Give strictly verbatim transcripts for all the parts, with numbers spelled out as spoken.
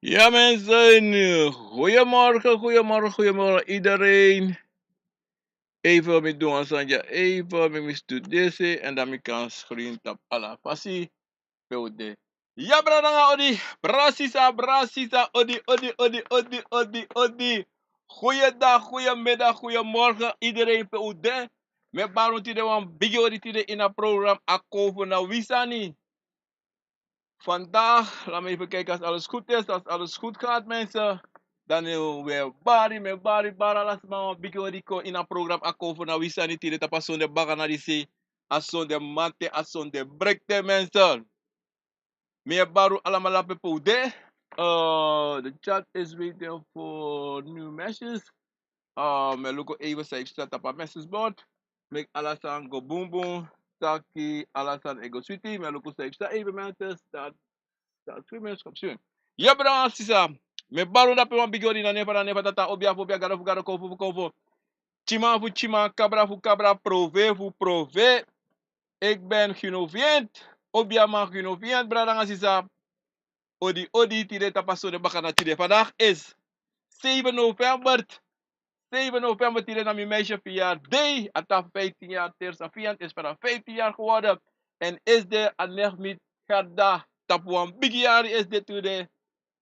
Ja, mensen, goeiemorgen, goeiemorgen, goeiemorgen iedereen. Even, mi doe wan sani dya, even, mi, mi studesi, en dan mi kan screen tap ala fasi, pe un de. Ja, brada nanga odi, brada sisa, brada sisa, odi, odi, odi, odi, odi, odi. Goeiedag, goeiemiddag, goeiemorgen, iedereen pe un de. Mi e bari un tide wan bigi odi tide ini a program Akomfo na wi sani. Vandaag, laat me even kijken als alles goed is, als alles goed gaat, mensen. Dan eh, we bari, me bari, bari, ala sma wan bigi odi kon ini a program Akomfo na wi sani tide tapu a sonde baka na disi. A sonde mate, a sonde brekte, mensen. Mi e bari un alamala pe pe un de. Eh, the chat is waiting for new messages. Ah, mi e luku even san e psa tapu a message board. Meki ala sani go bunbun. Taki ala sani e go switi. Mi e luku san e psa even, mensen. Dat, dat swi mensen op swim. Ja, brada, sisa. Mi e bari un dape wan bigi odi na nen fu, na nen fu Tata, obia fu obia, gado fu gado, konfo fu konfo, tyiman fu tyiman, kabra fu kabra, prove fu prove. Ik ben Gino Vient, obiaman Gino Vient, brada nanga sisa. Odi, odi, tide tapu a sonde baka na tide. Vandaag is zeven november. Zeven november, tide na mi meisje verjaardag. A taf vijftien jaar, Tersa Vient is vandaag vijftien jaar geworden. En is de a nef mi herda tapu wan bigi yari is de tide.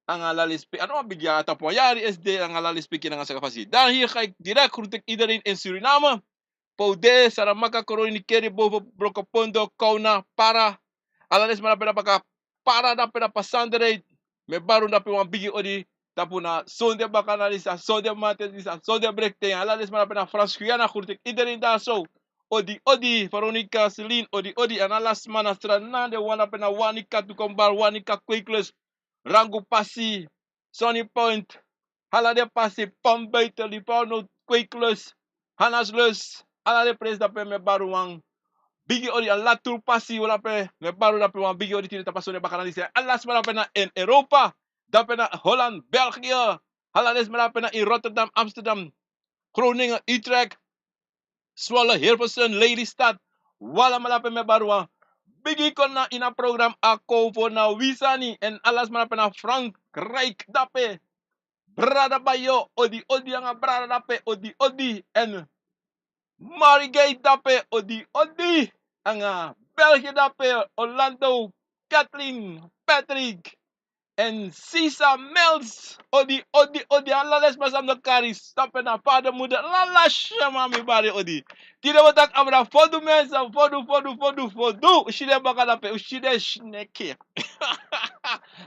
Anga ala lespeki. A no wan bigi yari, tapu wan yari is de, anga ala lespeki nanga saka fasi. Dan hier ga ik direct groet ik iedereen in Suriname. Pe un de, Saramaka, Kronikeri, Boven, Brokopondo, Kauna, Para. Ala den sma dape na baka Para, dape na Pasandrein. Mi e bari un dape wan bigi odi. Tapu na sonde baka na disi, sonde mate disi, sonde brekten. Ala den sma dape na Frans Guyana, groet ik iedereen daar zo. Odi, odi, Veronica, Celine, odi, odi. En ala sma na Sranan, den wan dape na Wanica, Tukombar, Wanica, Kweklus, Rangu Pasi, Sunny Point, ala den pasi, Pam Buiten, Livorno, Kweklus, Hannaslus, ala den presi dape mi e bari wan bigi odi, ala Latur Pasi, un dape, mi e bari un dape wan bigi odi tide tapu a sonde baka na disi. Ala sma dape na in Europa, dape na Holland, België, ala den sma dape na in Rotterdam, Amsterdam, Groningen, Utrecht, Zwolle, Hilversum, Lelystad. Un alamala pe mi e bari wan bigi kon na ini a program Akomfo na wi sani. En ala sma dape na Frankrijk dape. Brada Bayo, odi, odi, anga brada dape, odi, odi. En Marigate dape, odi, odi. Anga België dape, Orlando, Kathleen, Patrick. En Sisa Mels, odi, odi, odi, ala den sma san mi no kari, dape na vader, moeder, ala syama mi bari odi. Tide mi o taki abra fu du, mensen, fu du, fu du, fu du, fu du. Un si den baka dape, un si den sneki.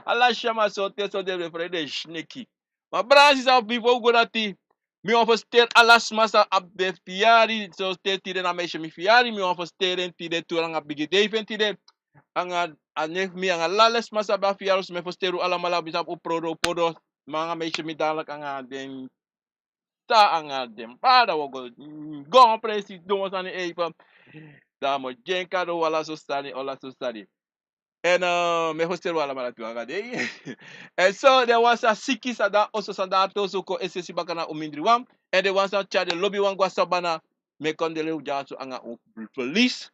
Ala syama, sorte, sorte, den frede sneki. Ma brada sisa, bifo un go dati, mi wani feliciteri ala sma san abi den fiyari, sorte tide na meisje mi fiyari, mi wani feliciteri en tide tu nanga bigi dei fu en tide. Anga a nef mi anga ala den sma san abi a fiyari, mi e feliciteri un alamala, mi sabi un prodo, prodo, ma anga meisje mi dadelijk anga den sa anga den bada wi o go, mm, go a presi, du wan sani even. Dan mi o gi en kado, ala so sani, ala so sani. En eh, mi e feliciteri un alamala tu anga dei. En so den wan san siki, san de a oso, san de a arti oso, kon esesi baka na un mindri wan. En den wan san tyari den lobiwan go a sabana, mi e kondolei un dyaso anga un verlies.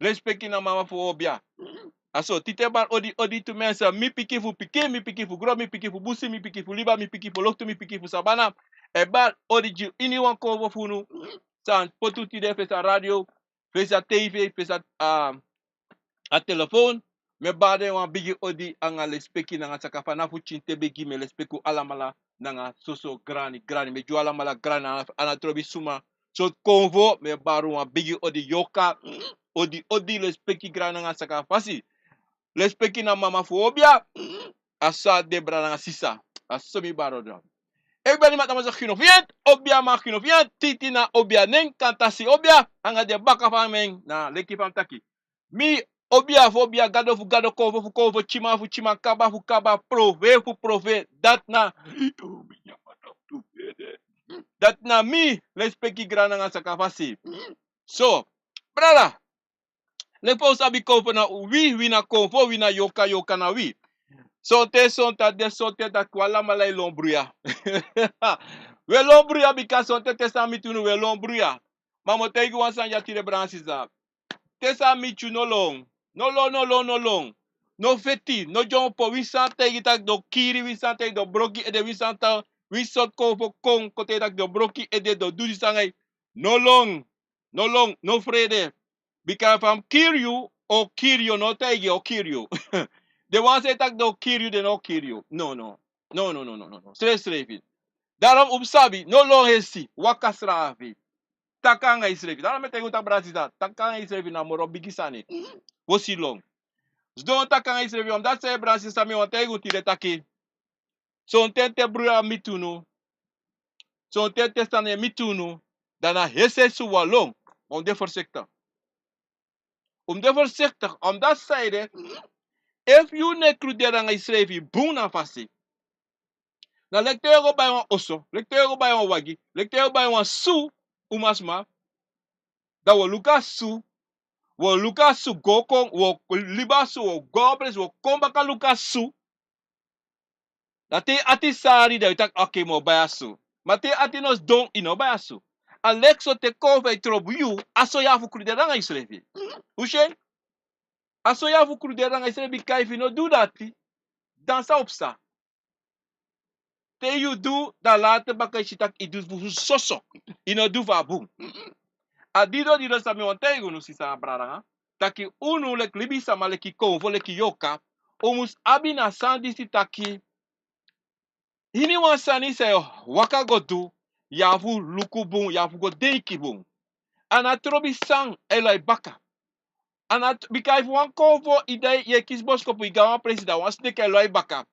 Lespeki na mama fu obia. A so, tide bari odi, odi tu mensen, mi pikin fu pikin, mi pikin fu gro, mi pikin fu busi, mi pikin fu liba, mi pikin fu loktu, mi pikin fu sabana. E bari odi gi iniwan konfo fu unu san poti un tide fesi a radio, fesi a tv, fesi a, a, a telefoon. Mi e bari den wan bigi odi anga lespeki nanga saka fanafu tyin te begi, mi e lespeki un alamala nanga soso grani, grani. Mi e gi un alamala grani, a no, a no trobi suma. So konfo, mi e bari un wan bigi odi, yoka, odi, odi, lespeki grani nanga saka fasi. Lespeki na mama fu obia, a so a de brada nanga sisa, a so mi bari odi. Efu ben yu mata masa Gino Vient, obiaman Gino Vient, titi na obia nen, kantasi obia, anga den baka fu a men, na leki fa mi taki. Mi obia fu obia, gado fu gado, konfo fu konfo, tyiman fu tyiman, kaba fu kaba, prove fu prove, dati na, dati na mi, lespeki grani nanga saka fasi. So, brada, leki fa un sabi konfo na wi, wi na konfo, wi na yoka, yoka na wi. Sonten, sonten a de, sonten taki un alamala e lon bruya. Wi e lon bruya bika sonten te san miti unu wi e lon bruya. Ma mi o taigi wan sani ya tide, brada nanga sisa. Te san miti yu no lon. No lon, no lon, no lon. No feti, no dyompo, winsi san taigi taki den o kiri, winsi san taigi den o broki ede, winsi san ta, winsi sortu kon fu kon, kon taigi taki den o broki ede, den o du disi anga yu. No lon, no lon, no frede. Bika efu a mu kiri yu, o kiri yu, no taigi yu, o kiri yu. Den wan san e taki den o kiri yu, den no o kiri yu. No, no. No, no, no, no, no, no. Srefi, srefi. Daarom un mu sabi, no lon hesi, waka srafi. Taki anga yusrefi. Daarom mi e taigi un taki, brada sisa, taki anga yusrefi na moro bigi sani. Fosi lon. Sidon taki anga yusrefi, omdat san, brada sisa, mi wani taigi un tide taki. Sonten te bruya miti unu. Sonten te sani e miti unu. Dan na hesi un wani lon. Un mu de voorzichtig. Un mu de voorzichtig, omdat san ede, efu yu no e kruderi anga yusrefi bun na fasi. Na leki te yu o go bai wan oso, leki te yu o go bai wan wagi, leki te yu o bai wan su, umasma, dan wi o luku a su, wi o luku a su go kon, wi o libi a su, wi o go a presi, wi o kon baka luku a su. Dan te yu ati sari, dan yu taki, okay, mi o bai a su. Ma te yu ati no sidon, yu no o bai a su. A leki so te kon fu e trobi yu, a so yu abi fu kruderi anga yusrefi. Un si en? A so yu abi fu kruderi anga yusrefi, bika efu yu no du dati, dan san o psa? Te yu du, dan later baka yu si taki yu du fu soso. Yu no du fu a bun. A dido dido san mi wani taigi unu, sisa, brada, taki unu leki libisama, leki konfo, leki yorka, un mus abi na sani disi taki, iniwan sani san yu e waka go du, yu abi fu luku bun, yu abi fu go denki bun. A no trobi san e lon na yu baka. A no t-, bika efu wan konfo yu de, yu e kisi boskopu, yu go na wan presi, dan wan sneki e lon na yu baka.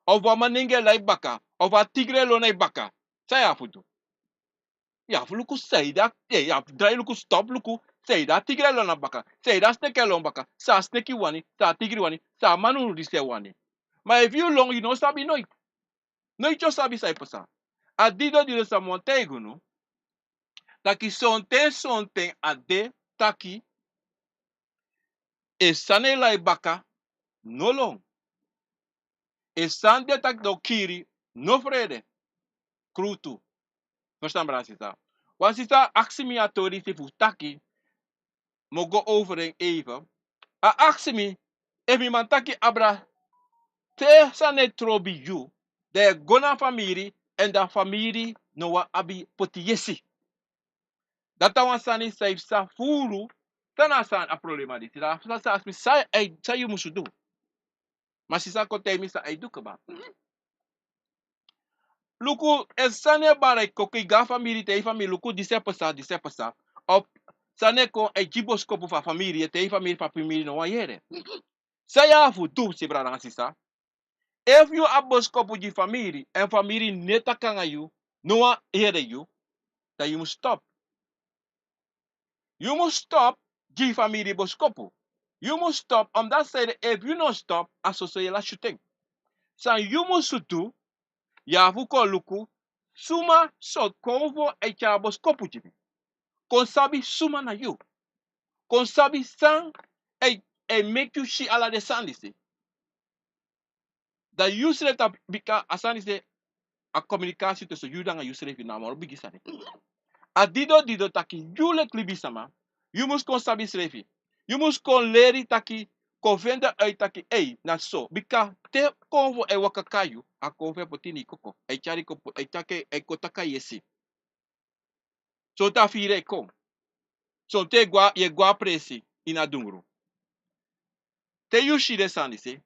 Of wan manenge e lon na yu baka. Of a tigri e lon na yu baka. San yu abi fu du? Yu abi fu luku san ede a, yu abi fu drai luku, stop luku san ede a tigri e lon na baka. San ede a sneki e lon baka. San a sneki wani, san a tigri wani, san a manulu disi e wani. Ma efu yu lon, yu no o sabi noiti. Noiti yu o sabi san e pasa. A dido dido san mi wani taigi unu. Taki sonten sonten a de taki, efu sani e lon na yu baka, no lon. Efu sani de taki den o kiri, no frede. Krutu. Ferstan, brada sisa. Wan sisa aksi mi a tori disi fu taki, mi o go over en even. A aksi mi, efu mi man taki, abra, te sani e trobi yu, dan yu e go na famiri, èn dan famiri no wani abi poti yesi. Dati na wan sani san e psa furu. San na a sani, a problema disi. Dan a sisa aksi mi san, san yu musu du. Ma sisa kon taigi mi san a e du kaba. Luku, efu sani e bari, kon kon yu go na famiri, taigi famiri, luku, disi e pasa, disi e pasa. Of sani e kon, e gi boskopu fu a famiri, yu e taigi famiri, fu a famiri no wani yere. San yu abi fu du, si, brada nanga sisa. Efu yu abi boskopu gi famiri, èn famiri no e taki nanga yu, no wani yere yu, dan yu mus stop. Yu mus stop gi famiri boskopu. Yu mus stop, omdat san ede, efu yu no stop, a soso yu e lasi yu ten. San yu musu du, yu abi fu kon luku, suma sortu konfo e tyari boskopu gi mi. Kon sabi suma na yu. Kon sabi san e, e meki yu si ala den sani disi. Dan yu srefi, bika a sani disi, a kominikasi tusun yu nanga yusrefi na a moro bigi sani. A dido dido taki yu leki libisama, yu mus kon sabi srefi. Yu mus kon leri taki, kon fende uit taki, ei, na so. Bika te konfo e waka kon na yu, a konfo e poti ini yu koko. E tyari kon, e taki, e kon taki a yesi. Sonten a firi e kon. Sonten yu e go na, yu e go na presi ini a dungru. Te yu si den sani disi,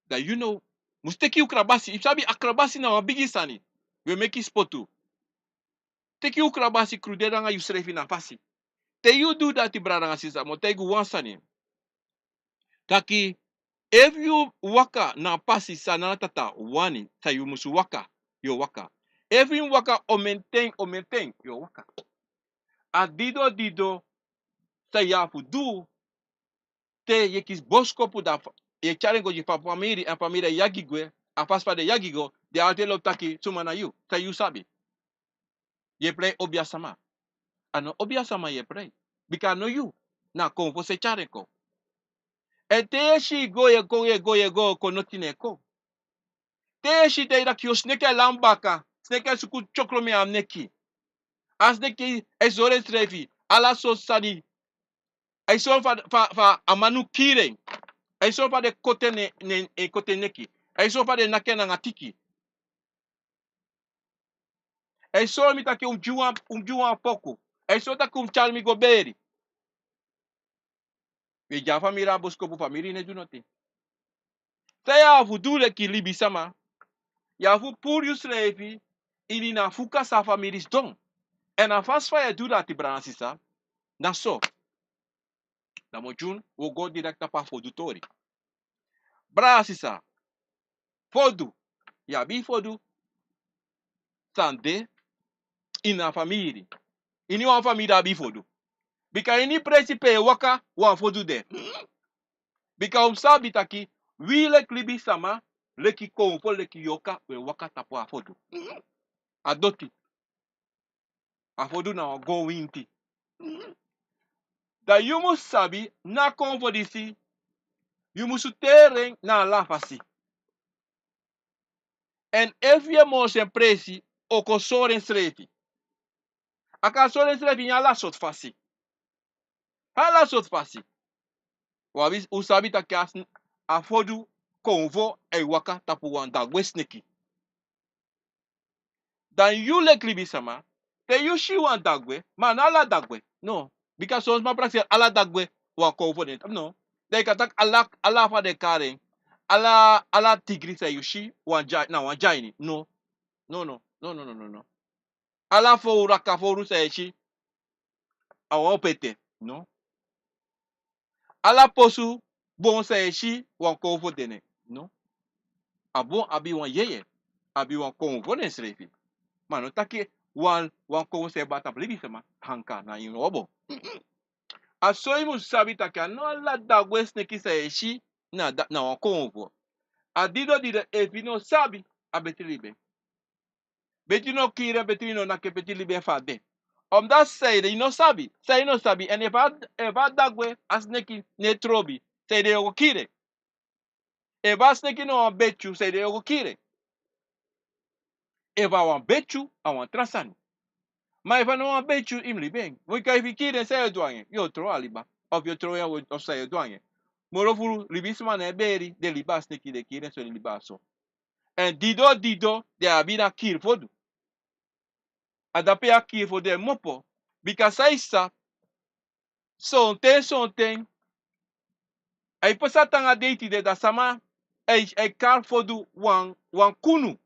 dan yu no mus teki yu krabasi. Yu sabi, a krabasi na wan bigi sani. Wi e meki spotu. Teki yu krabasi, kruderi nanga yusrefi na fasi. Te yu du dati, brada nanga sisa, mi o taigi yu wan sani. Taki, efu yu waka na a pasi san Nana Tata wani, san yu musu waka, yu o waka. Efu yu waka omen ten, omen ten, yu o waka. A dido dido san yu abi fu du, te yu e kisi boskopu, dan fa-, yu e tyari en go gi fa-, famiri, èn famiri e yagi gwe, a fasi fa den e yagi go, den e altijd lobi taki suma na yu, san yu sabi. Yu e prei obiasama. A no obiasama yu e prei. Bika a no yu. Na konfo e tyari en kon. Èn te yu e si yu go, yu e go, yu e go, yu e go, kon noti no e kon. Te yu e si, te yu taki yu o sneki e lan baka, sneki e suku tyokromi a neki. A sneki e sori ensrefi, ala sortu sani. A e sori fa, fa, fa a man no kiri en. A e sori fa den kote ne, ne, e kote neki. A e sori fa den naki en nanga tiki. A e sori mi taki un gi wan, un gi wan poku. A e sori taki un tyari mi go beri. We, di a famiri a boskopu, famiri no e du noti. San yu abi fu du leki libisama, yu abi fu puru yusrefi ini a fuka san a famiri sidon. Èn a fasi fa yu e du dati, brada sisa, na so. Dan mi o dyun, wi o go direct tapu a fodu tori. Brada sisa, fodu, yu abi fodu san de ini a famiri. Ini wan famiri abi fodu. Bika ini presi pe yu e waka, wan fodu de. Bika un sabi taki, wi leki libisama, leki konfo, leki yorka, wi e waka tapu a fodu. A doti. A fodu na wan gowinti. Dan yu mus sabi, na konfo disi, yu musu teri en na ala fasi. Èn efu yu e morsi en presi, a o kon sori ensrefi. A kan sori ensrefi ini ala sortu fasi. Ala sortu fasi. Wi abi, un sabi taki a sn-, a fodu konfo e waka tapu wan dagwe sneki. Dan yu leki libisama, te yu si wan dagwe, ma na ala dagwe, no. Bika son sma prakseri ala dagwe wan konfo den. No. Dan yu kan taki ala, ala fa den kari en. Ala, ala tigri san yu si, wan dya-, na wan dyaini. No. No, no, no. Ala fowru, a kan fowru san yu si, a wan opo ete. No. Ala posu bon san yu e si, wan konfo de ne. No. A bon abi wan yeye, abi wan konfo na ensrefi. Ma no taki wan, wan konfo san e baka tapu libisama, hanka na ini obo. A so yu mus sabi taki a no ala dagwe sneki san yu e si na da-, na wan konfo. A dido dido, efu yu no sabi, a betri libi en. Betri yu no kiri en, betri yu no naki en, betri libi en fa a de. Omdat sanede yu no sabi, san yu no sabi, èn efu a, efu a dagwe, a sneki no e trobi, sanede yu o go kiri en. Efu a sneki na wan betyu, sanede yu o go kiri en. Efu a wan betyu, a wan tra sani. Ma efu a no wan betyu, yu mus libi en. Bika efu yu kiri en, san yu o du anga en? Yu o tron a liba. Of yu o tron en, of san yu o du anga en? Moro furu libisma no e beri, den libi a sneki, den kiri en so, den libi a so. Èn dido dido, den abi na kiri fodu. A dape a kiri fodu e kmopo. Bika san yu sa, sonten, sonten, a e pasa te anga dei tide, da sama e, e kari fodu wan, wan kunu.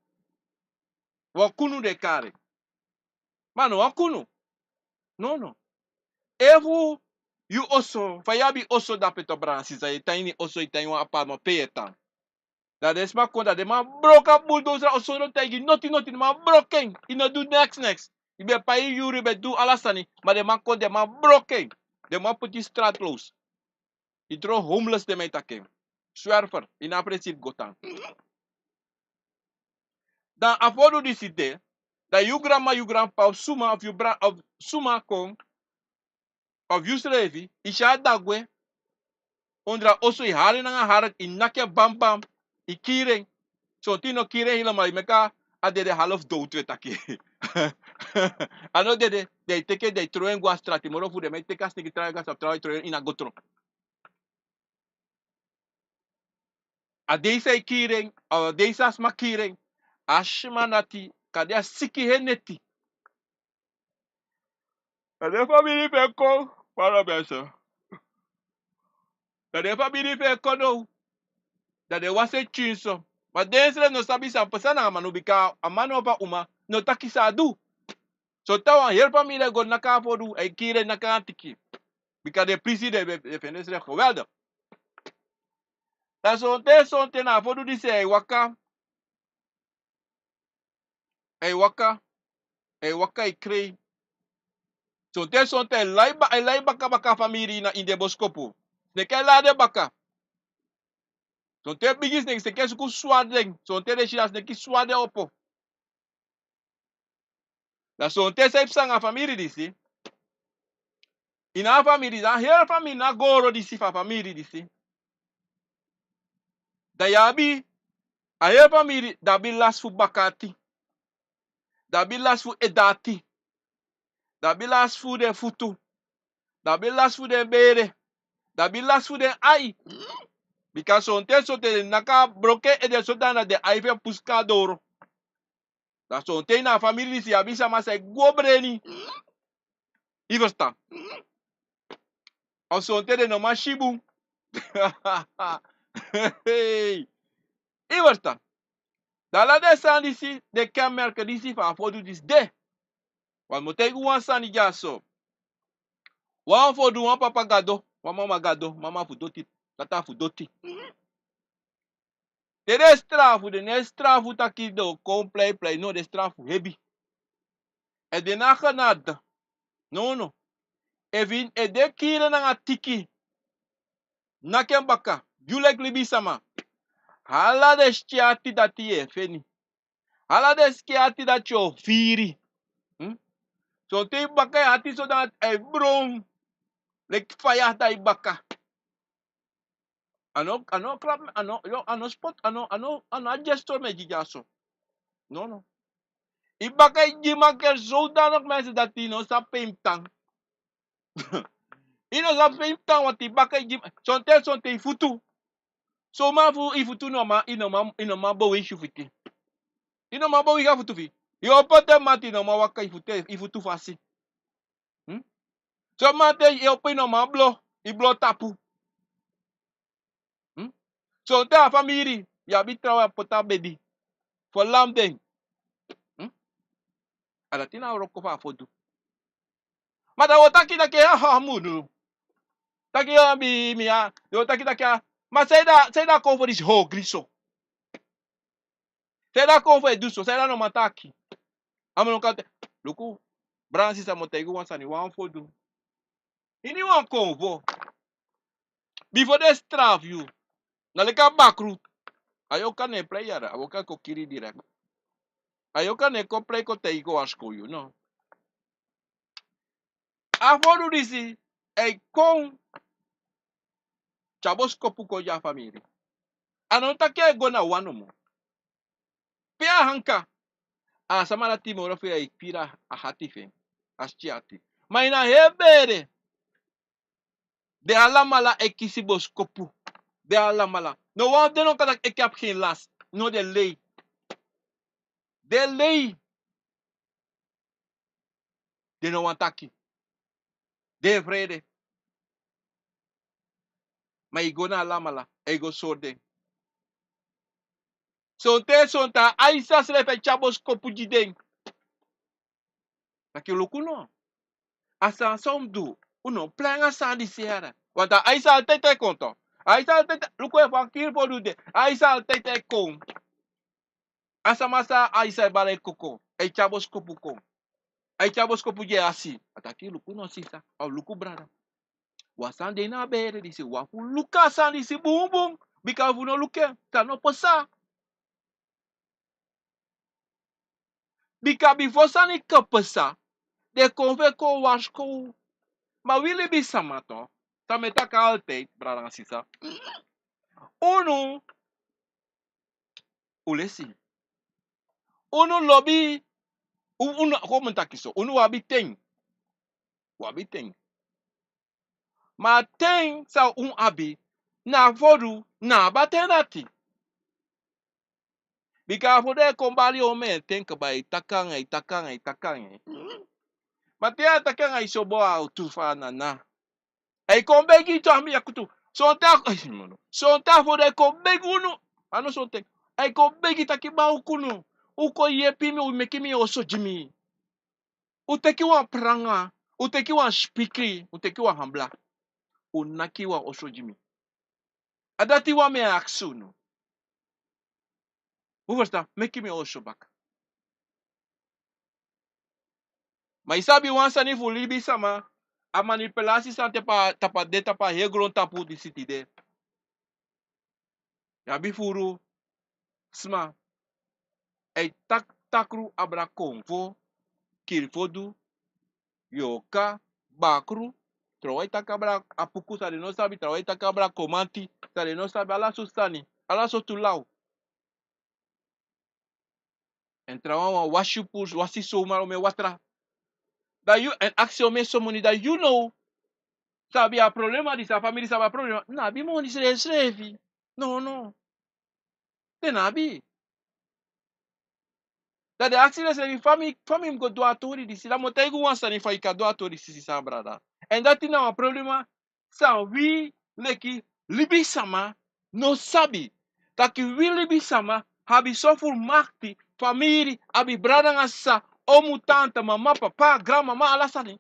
Wan kunu den e kari. Ma no wan kunu. No, no. Efu yu oso, fa yu abi oso dape, to, brada sisa, yu e tan ini oso, yu e tan ini wan apartment pe yu e tan. Da den sma kon, da den man broko a bulldozer, a oso no taigi noti noti, den man broko en. Yu no du neks neks. Yu ben pai yu yuru, yu ben du ala sani, ma den man kon, den man broko en. Den man poti yu straatloos. Yu tron homeless, den man e taki en. Zwerver, yu no abi presi fu go tan. Dan a fodu disi de, dan yu granma, yu granpa, of suma, of yu bra-, of suma kon, of yusrefi, yu si a dagwe, ondro a oso, yu hari en nanga hari, yu naki en bam bam, yu kiri en. Sonten yu no kiri en helemaal, yu meki a dede half dood, wi e taki. A no dede, den e teki en, den e tron en go a strati, moro fu den man e teki a sneki, tron en go a strati, tron en, tron en ini a gotro. A dei san yu kiri en, a dei san a sma kiri en, a sma dati kan de a siki heri neti. Dan den famiri fu en kon, pardon, mensen. Dan den famiri fu en kon now. Dan den wasi en pikin so. Ma den srefi no sabi san pasa nanga a man now, bika a man of a uma no taki san a du. So te wan heri famiri e go naki a fodu, e kiri en, naki en nanga tiki. Bika den prisi, den, den feni densrefi geweldig. Dan sonten, sonten na a fodu disi e waka. E waka, e waka, e krei. Sonten, sonten e lai ba-, e lai baka baka famiri na ini den boskopu. Sneki e lai den baka. Sonten bigi sneki, sneki e suku swari den. Sonten den si a sneki swari den opo. Dan sonten san e psa nanga a famiri disi. Ini a famiri, dan a heri famiri, na goro disi fu a famiri disi. Dan yu abi, a heri famiri, den abi lasi fu bakaati. Den abi lasi fu edati. Den abi lasi fu den futu. Den abi lasi fu den bere. Den abi lasi fu den ai. Bika sonten sonten den naki a broken ede sodana den ai fu en pusu kon na doro. Da sonten na a famiri disi yu abi sama san e gwe breni. Yu ferstan? Of sonten den no man si bun. Yu ferstan? Da ala den sani disi, den kenmerke disi fu a fodu disi de. Wan mi o taigi wan sani dyaso. Wan fodu, wan papa gado, wan mama gado, mama fu doti, tata fu doti. Te den strafu, den no e strafu taki den o kon plei plei, no, den strafu hebi. Èn den no abi genade. No, no. Efu yu e de kiri nanga tiki, naki en baka, yu leki libisama, ala den skin ati dati yu e feni. Ala den skin ati dati yu o firi. Hmm? Sonten yu baka e ati sodati a e bron leki faya, da yu baka. A no, a no klap, a no, yo, a no spot, a no, a no, a no a gestor mi e gi dyaso. No, no. Yu baka e gi makeri zodanig mensen dati yu no sabi pe yu mus tan. Yu no sabi pe yu mus tan, want yu baka e gi, sonten, sonten yu futu. Son man fu yu futu no man, yu no man, yu no man beweisi yu futu. Yu no man beweisi a futu fi yu. Yu o poti en mati, yu no man waka yu futu, yu futu fasi. Hmm? Son man te yu e opo, yu no man blo, yu blo tapu. Hmm? Sonten a famiri, yu abi trawan poti a bedi. Fu lam den. Hmm? A dati na a wroko fu a fodu. Ma da wi o taki taki, a, a, munu. Taki, a, mi, mi, a, wi o taki taki, a, ma saida, saida kon fu disi hogri so. Saida kon fu e du so, saida no man taki. A mi no kan te, luku, brada nanga sisa, mi o taigi wan sani, wan fodu. Ini wan konfo. Bifo den strafu yu. Na leki a bakru. A yoka no e prei yara, a woka kon kiri direct. A yoka no e kon prei kon taigi kon warskow yu, no. A fodu disi, a e kon tyari boskopu kon gi a famiri. A no taki a e go na wan nomo. Pe a hanka, a sama dati moro fu yu, a e piri a hati fu en, a skin ati. Ma ini a heri bere, den alamala e kisi boskopu. Den alamala. No wan fu den no kan taki eke abi gen lasi. No, den lei. Den lei. Den no wani taki. Den e frede. Ma yu go na alamala, yu go sori den. Sonten, sonten a Aisa srefi e tyari boskopu gi den. Taki luku no. A sani san un mus du, un no prei nanga a sani disi yara. Want a Aisa altèit e kon tu. A Aisa altèit, luku, efu a kiri fodu de, a Aisa altèit e kon. A sama san a Aisa e bari e koko, a e tyari boskopu kon. A e tyari boskopu gi en, a si. A taki luku no sisa, a luku brada. Wan sani de ini a bere disi, wi abi fu luku a sani disi bunbun. Bika efu wi no luku en, sani no pasa. Bika bifo sani kan pasa, den konfo e kon warskow. Ma wi libisama tu, san mi e taki altèit, brada nanga sisa. Unu, un lesi. Unu lobi, un, unu, kon mi taki so, unu wi abi ten. Wi abi ten. Ma a ten san un abi, na a fodu, na a baten dati. Bika a fodu e kon bari yu omen ten kaba, e taki anga yu, e taki anga yu, e taki anga yu. Ma te a taki anga yu sobo, a o tu fa a nana. A e kon begi tu, a mi yakutu. Sonten a, sonten a fodu e kon begi unu. A no sonten. A e kon begi taki, baa, un kon, un kon yepi mi, un meki mi oso gi mi. Un teki wan pranga, un teki wan spikri, un teki wan hambra. Un naki wan oso gi mi. A dati wan mi e aksi unu. Un ferstan, meki mi oso baka. Ma yu sabi wan sani fu libisama, a manipulasi san de tapu a, tapu a, de tapu a heri grontapu disi tide. Yu abi furu sma. A e taki takru abra konfo, kiri fodu, yoka, bakru, trawan e taki abra apuku san den no sabi, trawan e taki abra komanti san den no sabi, ala sortu sani, ala sortu law. Èn trawan wan wasi pursu, wasi somar omen watra. Da yu, èn aksi omen somoni, da yu no sabi a problema disi, a famiri sabi a problema. Na abi moni srefsrefi. No, no. Den no abi. Dan den aksi densrefi fa mi, fa mi mus go du a tori disi. Dan mi o taigi wan sani fa yu kan du a tori disi, sisa nanga brada. Èn dati na wan problema san wi leki libisama no sabi. Taki wi libisama abi sofuru makti, famiri, abi brada nanga sisa, omu, tanta, mama, papa, granmama, ala sani.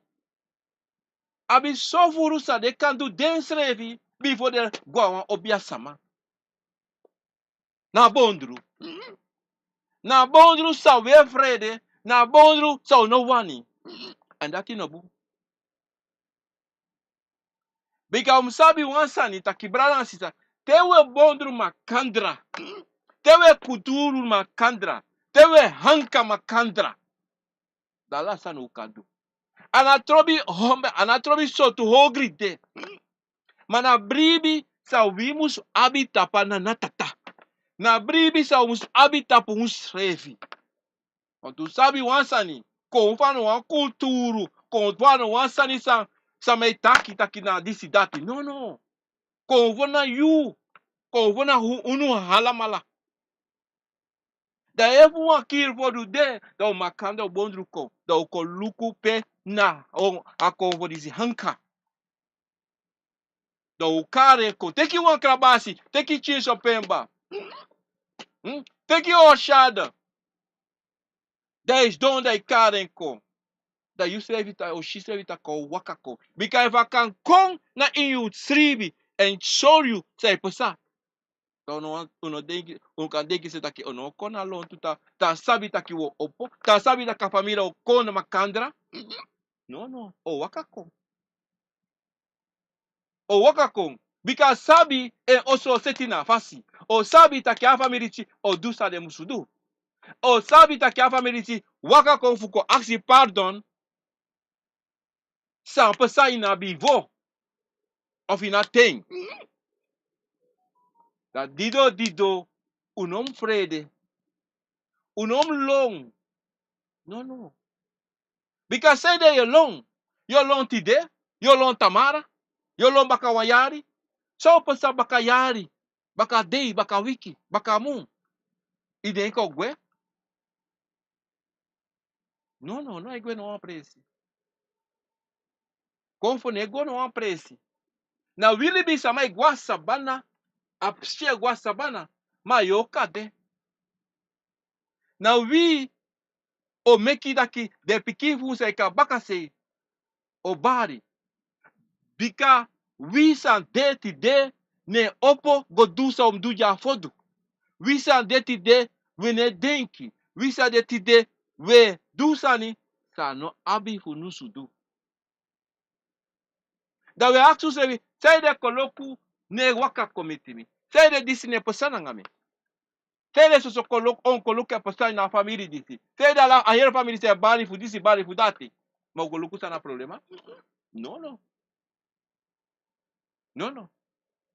Abi sofuru san den kan du densrefi bifo den go na wan obiya sama. Na bondru. Na bondru san wi e frede, na bondru san wi no wani. Èn dati no bun. Bika un mus sabi wan sani taki, brada nanga sisa, te wi e bondru makandra, te wi e kuturu makandra, te wi e hanka makandra, dan ala sani un kan du. A no trobi hombe, a no trobi sortu ogri de. Ma na bribi san wi mus abi tapu a natata. Na bribi san wi mus abi tapu unsrefi. Want un sabi wan sani, konfo a no wan kulturu, konfo a no wan sani san, san mi e taki, taki na disi dati. No, no. Konfo na yu, konfo na u-, unu alamala. Dan efu wan Kiribati de, dan un makandra, un bondru kon, dan un kon luku pe na o, a konfo disi hanka. Dan un kari en kon. Teki wan krabasi, teki tyin sopemba. Hmm? Teki oshada. Dan yu sidon, dan yu kari en kon. Dan yu srefi ta-, o si srefi taki o waka kon. Bika efu a kan kon na ini yu sribi èn sori yu san e pasa, dan un no, un no denki, un kan denki se taki un no kon na lontu, ta, ta sabi taki wi o opo, ta sabi taki a famiri o kon na makandra. No, no, o waka kon. O waka kon. Bika a sabi en oso o seti na a fasi. O sabi taki a famiri disi o du san den musu du. O sabi taki a famiri disi waka kon fu kon aksi pardon. San pasa ini a bifo. Of ini a ten. Dan dido, dido, un no mus frede. Un no mus lon. No, no. Bika sanede yu o lon? Yu o lon tide, yu o lon tamara, yu o lon baka wan yari. San o pasa baka yari, baka dei, baka wiki, baka mun? Yu denki o gwe? No, no, no e gwe na wan presi. Konfo no e go na wan presi. Na wi libisama e go a sabana, a pikin e go a sabana, ma yu o kade. Na wi o meki taki den pikin fu un san e kon na bakasei o bari. Bika wi san de tide no e opo go du san un mus du dyaso. Wi san de tide wi no e denki. Wi san de tide wi e du sani san a no abi fu un musu du. Dan wi e aksi unsrefi, sanede koloku no e waka kon miti mi? Sanede disi no e pasa nanga mi? Sanede soso koloku, on koloku e pasa ini a famiri disi? Sanede ala a heri famiri disi e bari fu disi, bari fu dati? Ma un go luku san na problema? No, no. No, no.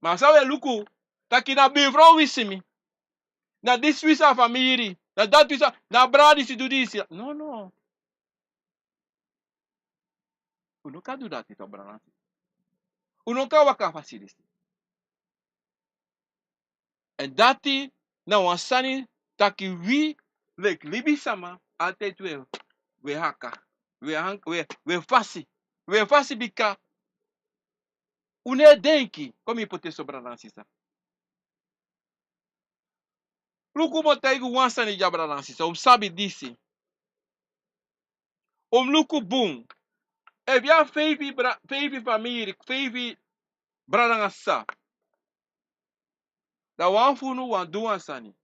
Ma san wi e luku, taki na bifrow wisi mi, na disi wisi a famiri, na dati wisi a, na brada disi du disi. No, no. Un no kan du dati, to, brada nanga sisa. Un no kan waka a fasi disi. Èn dati na wan sani taki wi leki libisama, altijd wi e, wi e haka, wi e han-, wi e, wi e fasi, wi e fasi bika un no e denki. Kon mi poti en so, brada nanga sisa. Luku, mi o taigi un wan sani dya, brada nanga sisa, un mus sabi disi. Un mus luku bun. Efu yu abi feifi bra-, feifi famiri, feifi brada nanga sisa, dan wan fu unu wani du wan sani.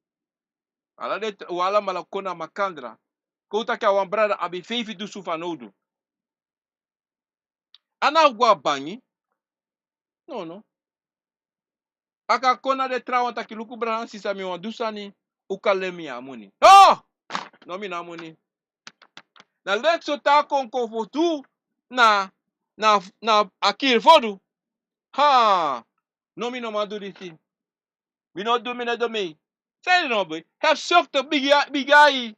Ala den, un alamala kon na makandra. Kon un taki a wan brada abi feifi dunsu fanowdu. A no abi go a bangi. No, no. A kan kon na den trawan taki: Luku, brada nanga sisa, mi wani du sani, un kan leni mi a moni. No! No, mi no abi moni. Na leki so te a kon kon fu du na, na, na a Kiribati. Ha! No, mi no man du disi. Mi no du, mi no du, mi. Sanede no bun? Hebzuchtig, bigi, bigi ai.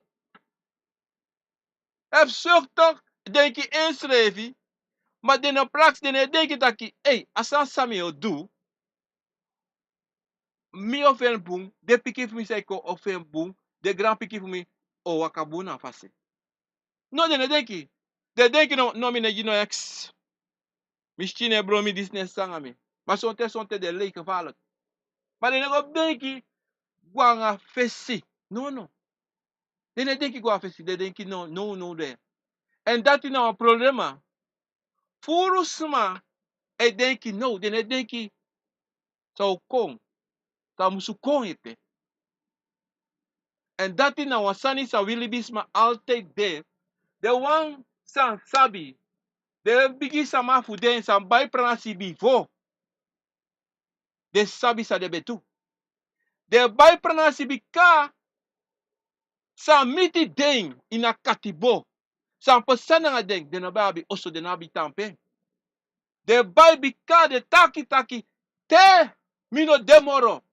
Hebzuchtig, denki ensrefi, ma den no prakseri, den no e denki taki, ei, a sani san mi o du, mi o feni bun, den pikin fu mi san e kon o feni bun, den granpikin fu mi o waka bun na a fasi. No, den no e denki. Den e denki no, no, mi no e gi no ex. Mi skin e bron, mi disi, no e sanga mi. Ma sonten, sonten den lei gevaarlijk. Ma den no go denki go nanga fesi. No, no. Den no e denki go nanga fesi, den e denki no, no, no, den. Èn dati na wan problema. Furu sma e denki no, den no e denki san o kon, san musu kon ete. Èn dati na wan sani san wi libisma altijd de. Den wan san sabi, den bigi sama fu den san bai pranasi bifo, den sabi san den ben du. Den bai pranasi bika san miti den ini a katibo, san pasa nanga den, den no ben abi oso, den no abi tampe. Den bai bika den taki taki, te mi no de moro,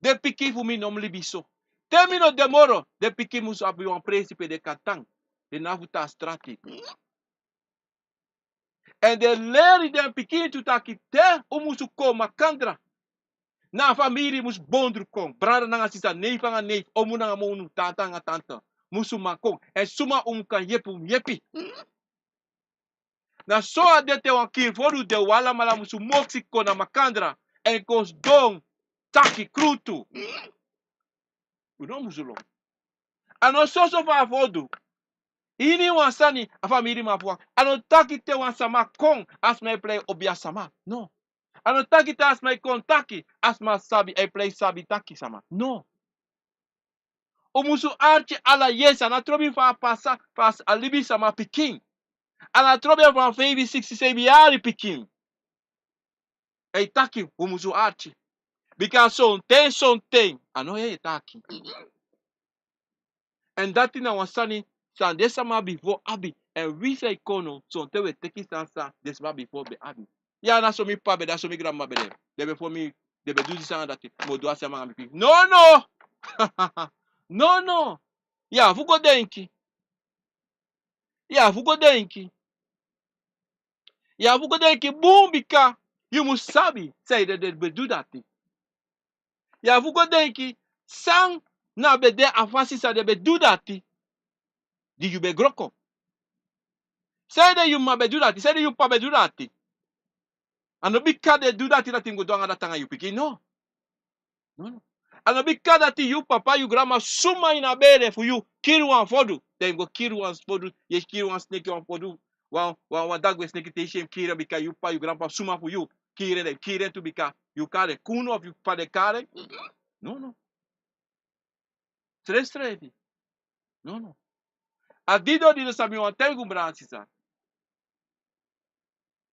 den pikin fu mi no mu libi so. Te mi no de moro, den pikin musu abi wan presi pe den kan tan. Den no abi fu tan a strati. Èn den leri den pikin tu taki te un musu kon makandra, na famiri musu bondru kon. Brada nanga sisa, neif nanga neif, omu nanga monu, tanta nanga tanta musu man kon. Èn suma un kan yepi, un yepi. Na so a de te wan kiri fodu de, un alamala musu moksi kon na makandra èn kon sidon taki krutu. Un no musu lon. A no soso fa a fodu. Ini wan sani a famiri man fu wan. A no taki te wan sama kon, a sma e prei obi a sama. No. A no taki te a sma e kon taki, a sma sabi, a e prei sabi taki sama. No. Un musu arki ala yesi, a no trobi fa a pasa, fa a libisama pikin. A no trobi fa a feifi, siksi, seibin yari pikin. A e taki, un musu arki. Bika sonten, sonten a no e taki. Èn dati na wan sani san den sama bifo abi. Èn wi san e kon now, sonten wi e teki sani san den sama bifo ben abi. Ya, na so mi p'pa ben de, na so mi granmama ben de. Den ben fo mi, den ben du disi anga dati. Mi o du a sani anga mi pikin. No, no. No, no. Ya fu go denki. Ya fu go denki. Ya fu go denki bun, bika yu mu sabi san ede den ben du dati. Ya fu go denki san na ben de a fasi san den ben du dati, di yu ben gro kon. San ede yu m'ma ben du dati, san ede yu p'pa ben du dati. A no bika den du dati, dati mi go du anga dati anga yu pikin, no. No, no. A no bika dati yu papa, yu granmama, suma ini a bere fu yu kiri wan fodu, dan yu go kiri wan fodu, yu e kiri wan sneki, wan fodu, wan, wan, wan dagwe sneki, te yu si en kiri en, bika yu papa, yu granpapa, suma fu yu kiri en, den kiri en tu, bika yu kari en kunu of yu papa den kari en. No, no. Srefsrefi. No, no. A didon, didon san mi wani taigi un, brada nanga sisa.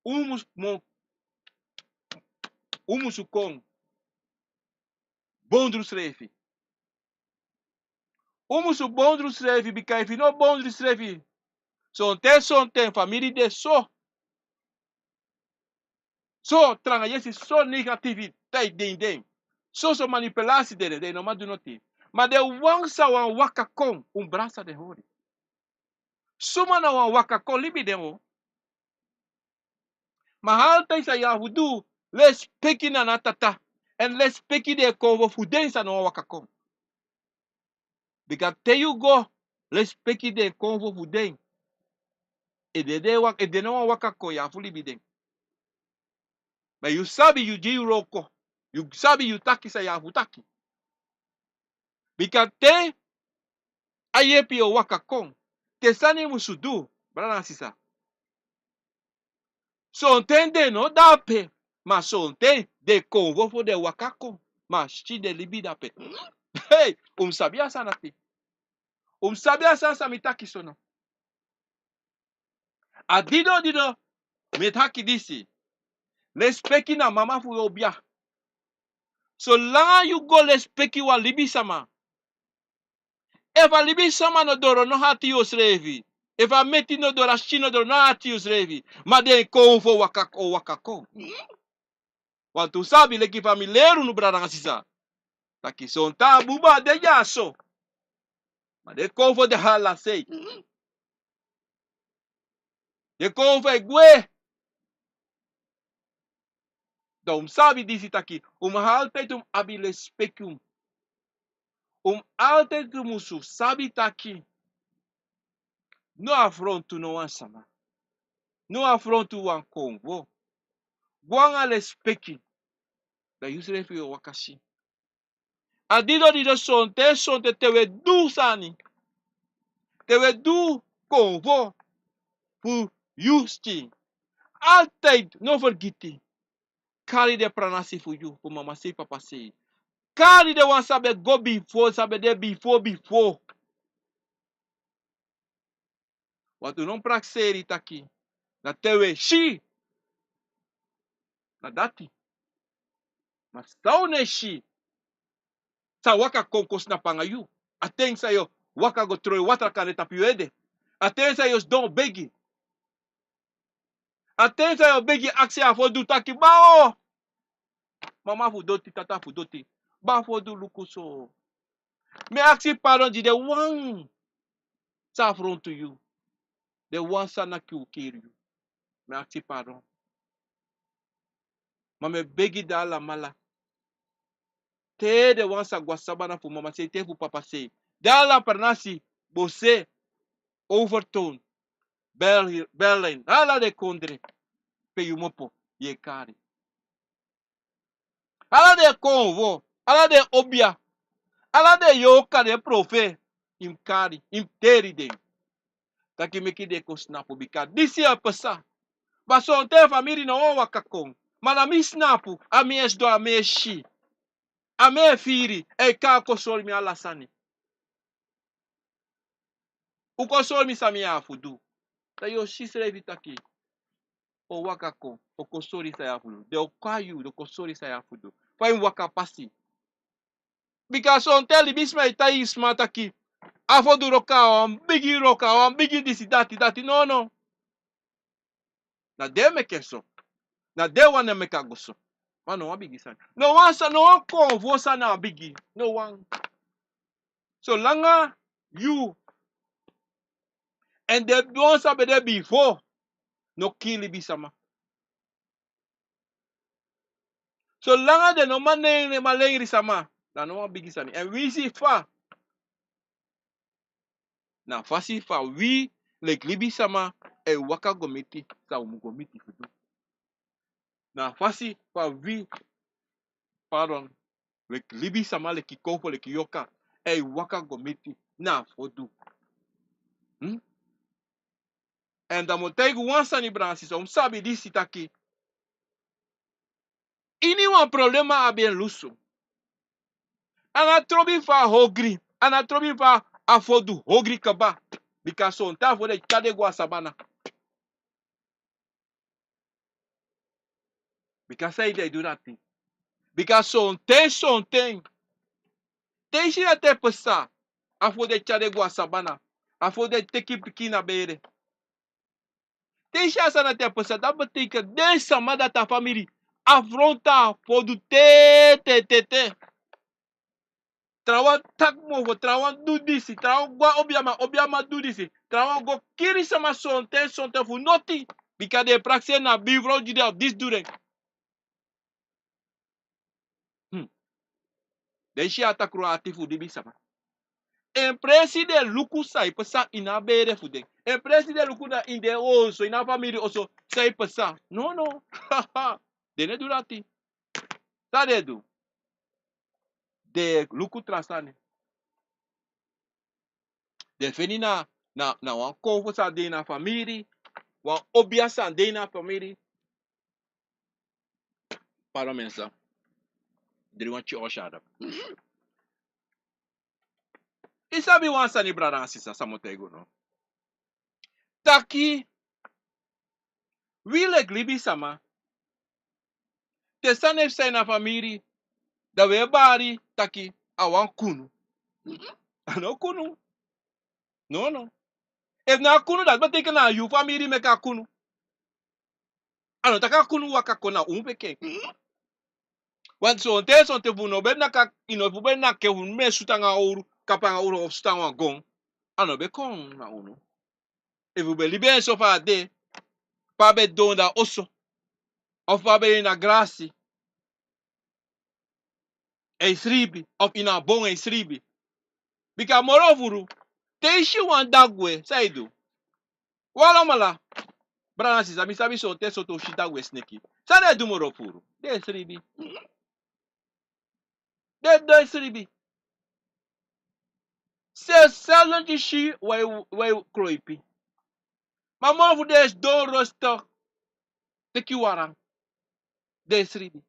Un musu, mo, un musu kon bondru srefi. Un musu bondru srefi, bika efu yu no bondru srefi, sonten, sonten famiri de so. So tranga yesi, so negativiteit de ini den. So, so manipulasi de, den no man du noti. Ma den wan san wani waka kon, un brasa den hori. Suma na wan waka kon, libi den o. Ma altijd san yu abi fu du, lespeki na a tata. Èn lespeki den konfo fu den san no wani waka kon. Bika te yu go lespeki den konfo fu den, efu den, den wa-, efu den no wani waka kon, yu abi fu libi den. Ma yu sabi yu gi yu wroko. Yu sabi yu taki san yu abi fu taki. Bika te a yepi o waka kon, te sani musu du, brada nanga sisa, sonten den no de ape, ma sonten den konfo fu den waka kon, ma si den libi de ape. Hei, un mu sabi a sani dati. Un mu sabi a sani san mi taki so now. A didon, didon, mi e taki disi. Lespeki na mama fu yu obia. Solanga yu go lespeki wan libisama, efu a libisama no doro, no ati yusrefi. Efu a meti no doro, a skin no doro, no ati yusrefi. Ma den konfo waka kon, waka kon. Wantu sabi, leki fa mi leri unu, brada nanga sisa, taki sonten a buba de dyaso, ma den konfo de ala sei. Den konfo e gwe. Dan un mus sabi disi taki, un mus altijd un abi lespeki un. Un mus altijd musu sabi taki, no afrontu no wan sama. No afrontu wan konfo. Go anga lespeki. Dan yusrefi o waka si. A dido dido sonte sonte te we du sani. Te we du konfo fu yu skin. Altijd no fergiti. Kari den pranasi fu yu, fu mama sei, papa sei. Kari den wan san ben go bifo, san ben de bifo, bifo. Want un no prakseri taki, na te we si. Na dati. Ma san un no e si, sa waka kon kon snapu anga yu. A ten san yu o waka go troi watra kande tapu yu ede. A ten san yu o sidon begi. A ten san yu o begi aksi a fodu taki, baa o. Mama fu doti, tata fu doti. Baa fodu luku so. Mi e aksi pardon gi den wan san afrontu yu. Den wan san naki un kiri yu. Mi e aksi pardon. Ma mi e begi den alamala. Te den wan san go a sabana fu mama sei, te fu papa sei. Den ala pranasi, Bose, Overtoom, Berlin, ala den kondre. Pe yu mopo, yu e kari. Ala den konfo, ala den obia, ala den yorka, den profe, yu mus kari, yu mus teri den. Taki meki den kon snapu, bika disi e pasa. Ma sonten famiri no wani waka kon. Ma na mi snapu, a mi e sidon, a mi e si. A mi e firi, e kon kon sori mi ala sani. Un kon sori mi san mi abi fu du. Dan yu o si srefi taki, o waka kon, o kon sori san yu abi fu du. Den o kon a yu, den o kon sori san yu abi fu du. Fa yu mus waka pasi. Bika sonten libisma e taigi sma taki, a fodu wroko na wan bigi wroko, na wan bigi disi, dati, dati, no, no. Na den meki en so. Na den wani meki a go so. Ma no wan bigi sani. No wan sa, no wan konfo sani na bigi. No wan. Solanga yu èn den wan san ben de bifo no kii libisama. Solanga den no man nen, man lengri sama, dan no wan bigi sani. Èn wi si fa, na fasi fa wi leki libisama e waka go miti san un mu go miti fu du. Na fasi fa wi, pardon, leki libisama, leki konfo, leki yorka, e waka go miti na fodu. Hmm? Èn dan mi o taigi un wan sani, brada nanga sisa, un mus sabi disi taki, iniwan problema abi en lusu. A no trobi fa a ogri, a no trobi fa a fodu ogri kaba. Bika sonten a fodu e tyari den go a sabana. Bika san ede e du dati? Bika sonten, sonten, te i si dati e pasa, a fodu e tyari den go a sabana, a fodu e teki pikin na bere. Te i si a sani dati e pasa, dati betekent den sama dati a famiri afrontu a fodu te, te, te, te. Trawan taki mofo, trawan du disi, trawan go a obiaman, obiaman du disi, trawan go kiri sama sonten, sonten fu noti. Bika den e prakseri na bifrow gi den of disi du den. Hmm. Den si a takru ati fu libisama. En presi den luku san e pasa ini a bere fu den. En presi den luku na ini den oso, ini a famiri oso, san e pasa. No, no. Den no e du dati. San den e du? Den e luku tra sani. Den feni na, na, na wan konfo san de ini a famiri, wan obia san de ini a famiri. Pardon, mensen. Dri wan tyi o shada. I sabi wan sani, brada nanga sisa, san mi o taigi unu. Taki, wi leki libisama, te sani e pasa ini a famiri, dan wi e bari taki a wan kunu. A no kunu. No, no. Efu na a kunu, dati betekent na yu famiri meki a kunu. A no taki a kunu waka kon na un pikin. Want sonten, sonten fu no ben naki, i no fu ben naki, fu mi e sutu anga owru, kaba anga owru of sutu anga wan gon. A no ben kon na unu. Efu un ben libi en so fa a de, pe a ben dondru a oso, of pe a ben de na grasi, en sribi, of ini a bon en sribi. Bika moro furu, te i si wan dagwe, san i du? Wan alamala, brada nanga sisa, mi sabi sonten so te u si dagwe sneki. San den e du moro furu? Den e sribi. Den, den e sribi. Se, se a no si wai, wai kroipi. Ma moro fu den e sidon rosto, teki waran. Den e sribi.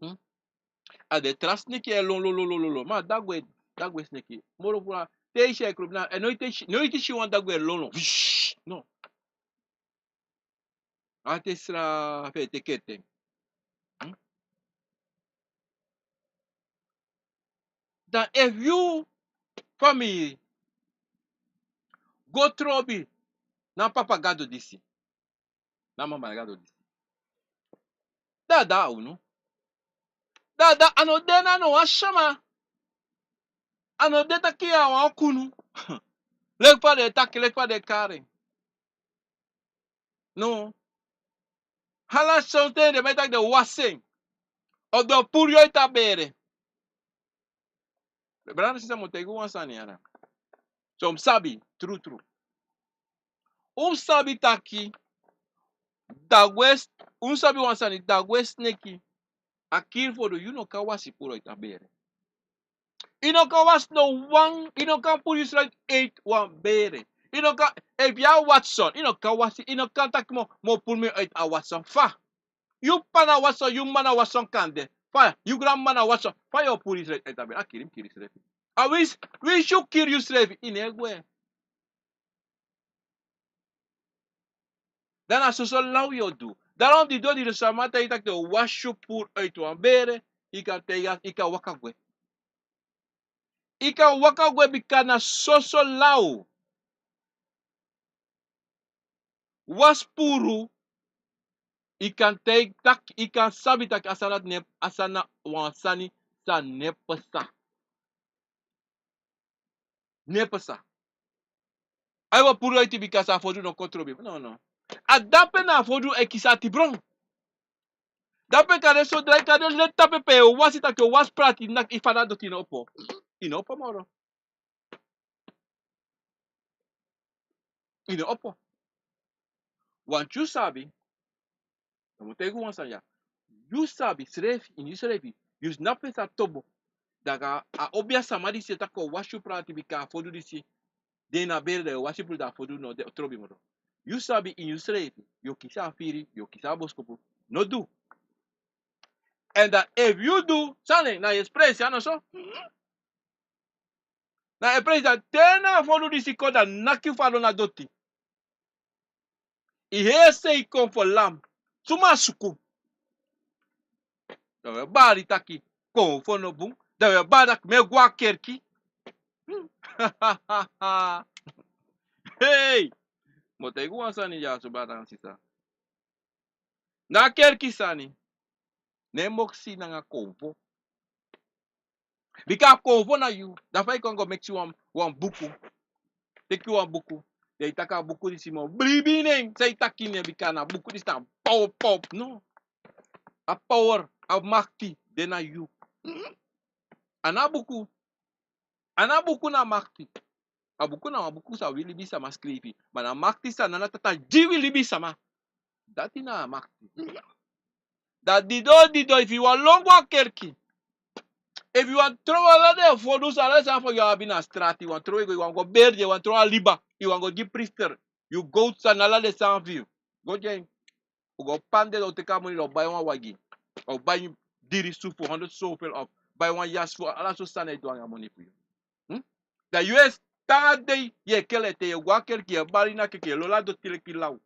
Hmm? A den tra sneki e lon, lon, lon, lon, lon, lon. Ma dagwe, dagwe sneki. Moro fu a, te i si a e kroipi na, e noiti si, noiti si wan dagwe e lon, lon. Vish! No. A te sra fu e teki en ten. Hmm? Dan efu yu famiri go trobi na papa gado disi, na mama gado disi, dan a de na unu. Dan a de, a no de na no wan sama. A no de taki a wan kunu. Leki fa den e taki, leki fa den e kari en. No. Ala sonten den man e taki den wasi en. Of den o puru yu uiti a bere. Brada, sisa, mi o taigi wan sani ya. So un sabi, tru, tru. Un sabi taki, dagwe, un sabi wan sani, dagwe sneki, a kiri fodu, yu no kan wasi puru uiti a bere. I no kan wasi no wan, i no kan puru yusrefi uiti wan bere. I no kan, efu yu a Watson, i no kan wasi, i no kan taki mi o, mi o puru mi uiti a Watson. Fa? Yu p'pa na Watson, yu m'ma na Watson kande. Fa, yu granm'ma na Watson. Fa yu o puru yusrefi uiti a bere? A kiri, mi kiri srefi. A winsi, winsi yu kiri yusrefi, i no e gwe. Dan na soso law yu o du. Daarom di den o, di den sama taigi yu taki den o wasi yu puru uiti wan bere, i kan taigi, i kan waka gwe. I kan waka gwe bika na soso law. Wasi puru, i kan taigi taki, i kan sabi taki a sani dati no e, a sani na wan sani san no e pasa. No e pasa. Ai, wi o puru uiti bika san a fodu no kon trobi. No, no. A dape na a fodu e kisi ati bron. Dape kande so drai kande leti tapu pe yu o wasi taki yu o wasi prati, naki i fana doti no opo. I no opo moro. I no opo. Wantu yu sabi, mi o taigi wan sani ya. Yu sabi srefi, ini yusrefi, yu snapu san tobo. Dan a obiasma disi e taki o wasi yu prati bika a fodu disi de na bere, dan yu o wasi puru, dan a fodu no de, o trobi moro. Yu sabi ini yusrefi, yu o kisi a firi, yu o kisi a boskopu. No du. Èn dan efu yu du, san na yu e presi, a no so? Na yu e presi, dan te na a fodu disi kon, dan naki yu fadon na doti. I heri sei kon fu lam. Suma suku? Dan wi e bari taki konfo no bun. Dan wi e bari taki mi e go a kerki. Hei! Mi o taigi wan sani ya so, brada nanga sisa. Na kerki sani no e moksi nanga konfo. Bika a konfo na yu. Dan fa i kon go meki wan, wan buku. Teki wan buku. Dan i taki a buku disi mi o bribi nen. San i taki nen, bika na buku disi na power pop. No. A power, a makti de na yu. Mhm. A no a buku. A no a buku na makti. A buku na wan buku san wi libisama skrifi. Ma na makti san Nana Tata gi wi libisama. Dati na a makti. Dan didon, didon, efu yu wani lon go a kerki, efu yu wani trowe ala den fodu san, ala den sani fu yu abi na strati, yu wani trowe go, yu wani go beri den, yu wani trowe a liba, yu wani go gi priester, yu gowtu san, ala den sani fu yu, go gi en. U go pande, dan u teki a moni, dan u bai wan wagi. U bai diri su fu hondro sofel, of bai wan yasi fu, ala so sani e du anga moni fu yu. Hmm? Dan yu e tan a dei, yu e kele te, yu e go a kerki, yu e bari na kerki, yu e lolo a doti leki law.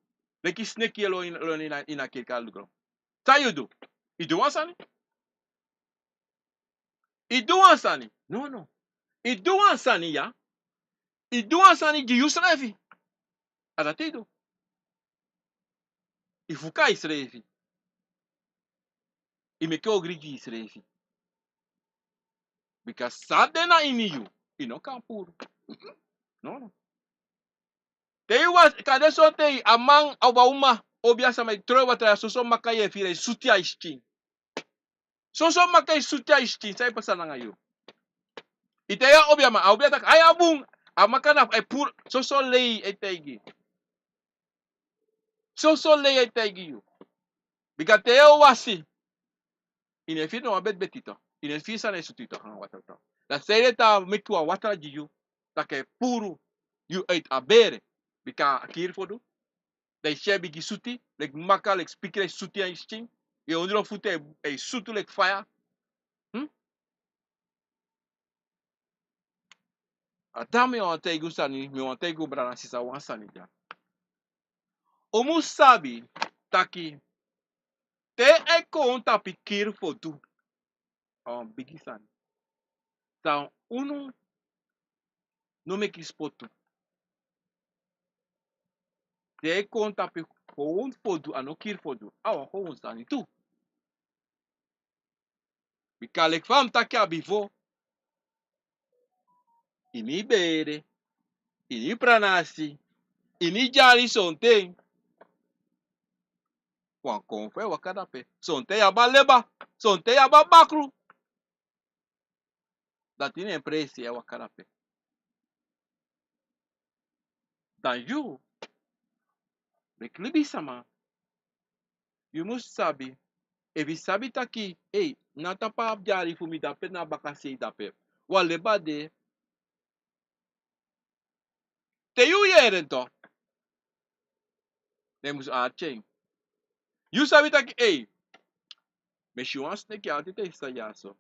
Leki sneki yu e lolo ini, lolo ini a, ini a kerki a lugron. San yu du? I du wan sani? I du wan sani? No, no. I du wan sani ya. I du wan sani gi yusrefi. A dati i du. I fuka yusrefi. I meki ogri gi yusrefi. Bika san de na ini yu, i no kan puru. No, no. Te i wasi, kande sonten a man, a wan uma, obiasma e trowe watra, soso makanyan e firi, e sutu a skin. Soso maka e suti a yu skin, san e pasa nanga yu? I te yu a obiaman, a obia taki, ai a bun, a maka na fu, ai puru, soso lei e taigi. Soso lei e taigi yu. Bika te yu o wasi, i no e firi no wan betibeti tu. I no e firi san e sutu yu tu nanga watra tu. Da sanede ta meki wan watra gi yu, taki a e puru yu uit a bere. Bika a kiri fu du. Da i si a e bigin sutu, leki maka, leki spikri e sutu a yu skin. Yu ondro futu e, e sutu leki faya. Hmm? A dan mi wani taigi un sani, mi wani taigi un brada nanga sisa wan sani dya. Un mus sabi taki te a e kon tapu kiri fu du, a wan bigi sani. San unu no meki spotu. Te a e kon tapu kon fu du, a no kiri fu du, a wan kon sani tu. Bika leki fa mi taki a bifo, ini bere, ini pranasi, ini dyari sonten. Wan kon fu e waka dape. Sonten yu abi a leba, sonten yu abi a bakru. Dati na en presi e waka dape. Dan yu, leki libisama, yu mus sabi, efu yu sabi taki, ei, na tapu a dyari fu mi dape, na bakasei dape. Wan leba de, te yu yere en tu, den mus arki en. Yu sabi taki, ei, mi e si wan sneki altijd e stan dyaso.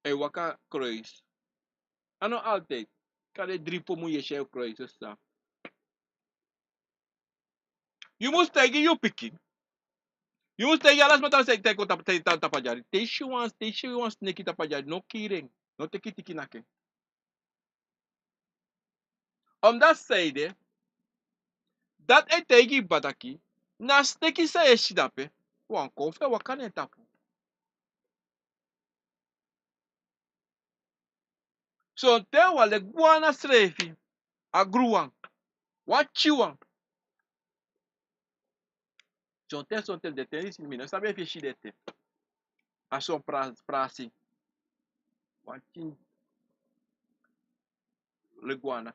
E waka kruis. A no altijd. Kande dri pomu yu e si en kruis so stan. Yu mus taigi yu pikin. Yu mus taigi ala sma taki, taigi kon tapu, tapu, tapu a dyari. Te yu si wan, te yu si wan sneki tapu a dyari, no kiri en. No teki tiki naki en. Omdati sanede, dati e taigi yu taki, na sneki san yu e si dape, wan kon fu e waka na en tapu. Sonten wan leki gwana srefi, a gru wan, wan pikin wan. Sonten, sonten den ten disi mi no sabi efu yu e si den ten. A son pra-, prasi. Wan pikin leki gwana.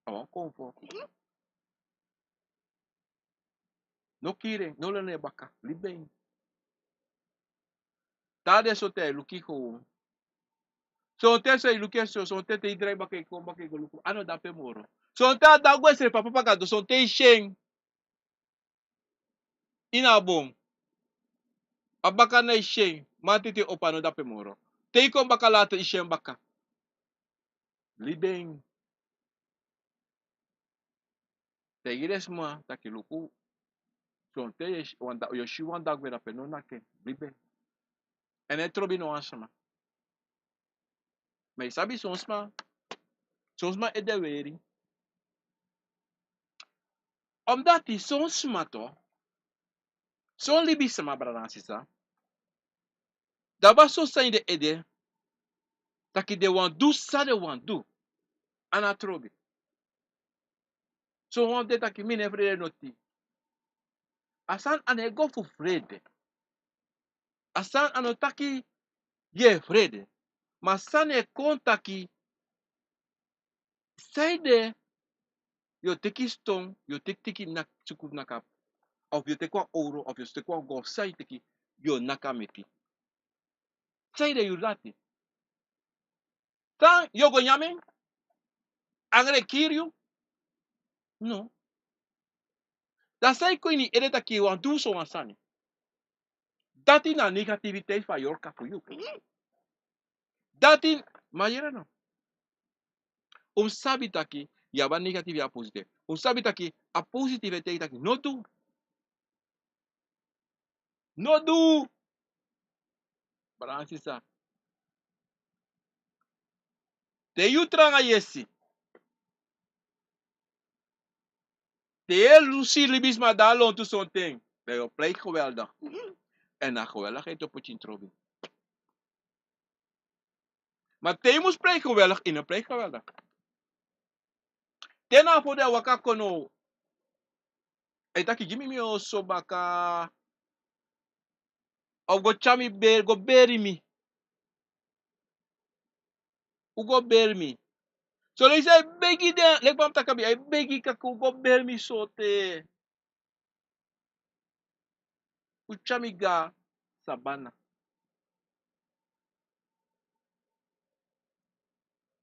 A wan kon fu. No kiri en, no lon en baka, libi en. Te a de so te a e luku yu. Sonten so a e luku yu so, sonten te yu drai baka e kon baka e go luku, a no dape moro. Sonten a dagu ensrefi, papa gado, sonten yu si en. Ini a bon. A baka na yu si en, mamanten te yu opo a no dape moro. Te yu kon baka lata yu si en baka. Libi en. Taigi den sma taki luku, sonten yu e si wan da-, yu o si wan dagu e dape, no naki en, libi en. A no e trobi no wan sma. Ma yu sabi son sma, son sma ede weri. Omdati son sma tu, son libisma, brada nanga sisa, den abi son sani den ede, taki den wani du san den wani du, a no trobi. Son wan fu den taki mi no e frede noti. A sani a no e go fu frede. A sani a no taki yu e frede. Ma a sani e kon taki, sanede yu o teki ston, yu o teki tiki naki, suku naki, of yu o teki wan owru, of yu o teki wan go, san yu teki, yu o naki a meti. Sanede yu lati. San yu o go nyan en? Angre e kiri yu? No. Da san e kon ini yu ede taki yu wani du so wan sani? Dati na negativiteit fu a yorka fu yu. Dati, ma yere no. Un sabi taki yu abi a negatief, yu abi a positief. Un sabi taki a positief e taigi taki no du. No du. Brada nanga sisa, te yu tranga yesi, te yu e si libisma de na lontu sonten, dan yu o prei geweldig. En na geweldigheid o poti yu ini trobi. Ma te yu mus prei geweldig, yu no prei geweldig. Te na fu den waka kon now, A e taki gi mi mi oso baka. A o go tyari mi beri, go beri mi. Un go beri mi. Soleisi a e begi den, leki fa mi taki abi, a e begi kaka un go beri mi sorte. Un tyari mi go na Sabana.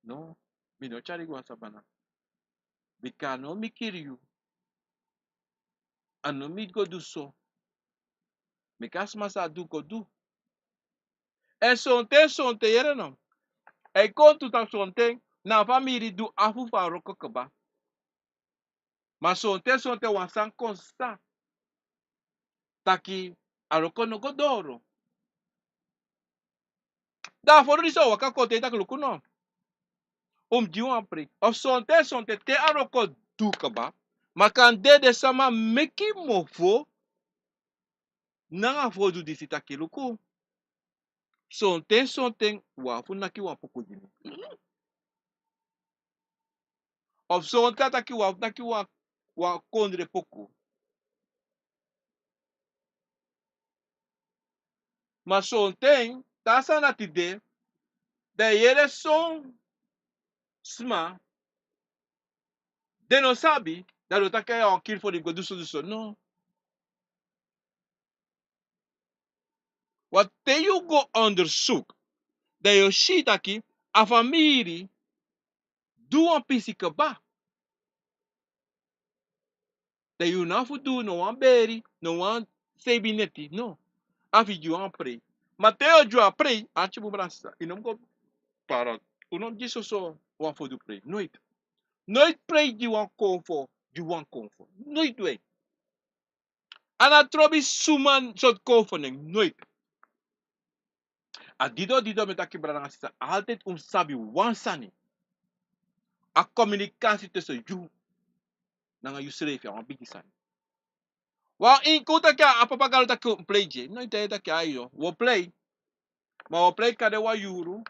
No, mi no tyari yu go na Sabana. Bika a no mi kiri yu. A no mi go du so. Meki a sma san a du go du. Èn sonten, sonten, yere no. A e kon tu taki sonten, na a famiri du afu fu a wroko kaba. Ma sonten, sonten wan sani kon sa taki a wroko no go doro. Dan a fodu disi o waka kon te i taki luku no. Un mus gi wan prei. Of sonten, sonten te a wroko du kaba. Ma kande den sama meki mofo nanga a fodu disi taki luku. Sonten, sonten wan fu naki wan poku gi mi. Of sonten a taki wan fu naki wan, wan kondre poku. Ma sonten, te a sani dati de, dan yu yere son sma, den no sabi, dan den o taki a wan kiri fodu go du so, du so, no. Want te yu go onderzoek, dan yu o si taki a famiri du wan pisi kaba. Dan yu no abi fu du no wan beri, no wan seibi neti, no. A fu gi wan prei. Ma te yu o gi wan prei, arki bun brada, sisa, yu no mus go para. Un no mus gi soso wan fodu prei. Noiti. Noiti prei gi wan konfo, gi wan konfo. Noiti du en. A no trobi suma sortu konfo nen, noiti. A dido dido mi e taki brada nanga sisa, altijd un mus sabi wan sani. A kominikasi tussen yu nanga yusrefi a wan bigi sani. Wan enke un taki a papa Gado taki un prei gi en. Noiti a e taki a yu, wi o prei. Ma wi o prei kande wan yuru.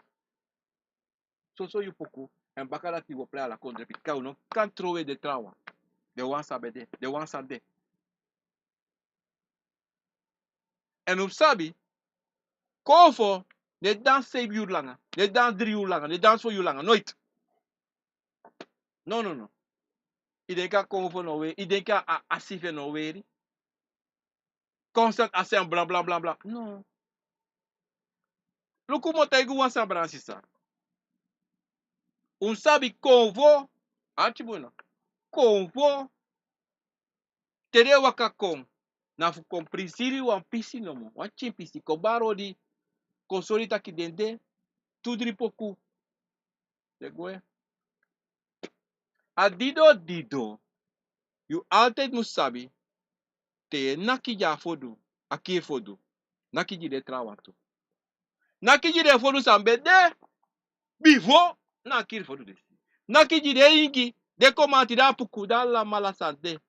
Soso yu poku, èn baka dati wi o prei ala kondre, bika un no kan trowe den trawan. Den wan san ben de, den wan san de. Èn un mus sabi, konfo no e dansi seibi yuru langa, no e dansi dri yuru langa, no e dansi fo yuru langa, noiti. No, no, no. I denki a konfo no weri, i denki a, a, a sife no weri. Constant a seni bla, bla, bla, bla. No. Luku mi o taigi un wan sani brada nanga sisa. Un sabi konfo, arki bun no. Konfo, te den waka kon, na fu kon prisiri wan pisi nomo. Wan pikin pisi kon bari odi, kon sori taki den de, tu dri poku. Den gwe. A dido dido, yu altijd mus sabi, te yu e naki gi a fodu, a kiri fodu, naki gi den trawan tu. Naki gi den fodu san ben de bifo, na a kiri fodu disi. Naki gi den ingi, den komati, den apuku, den alamala san de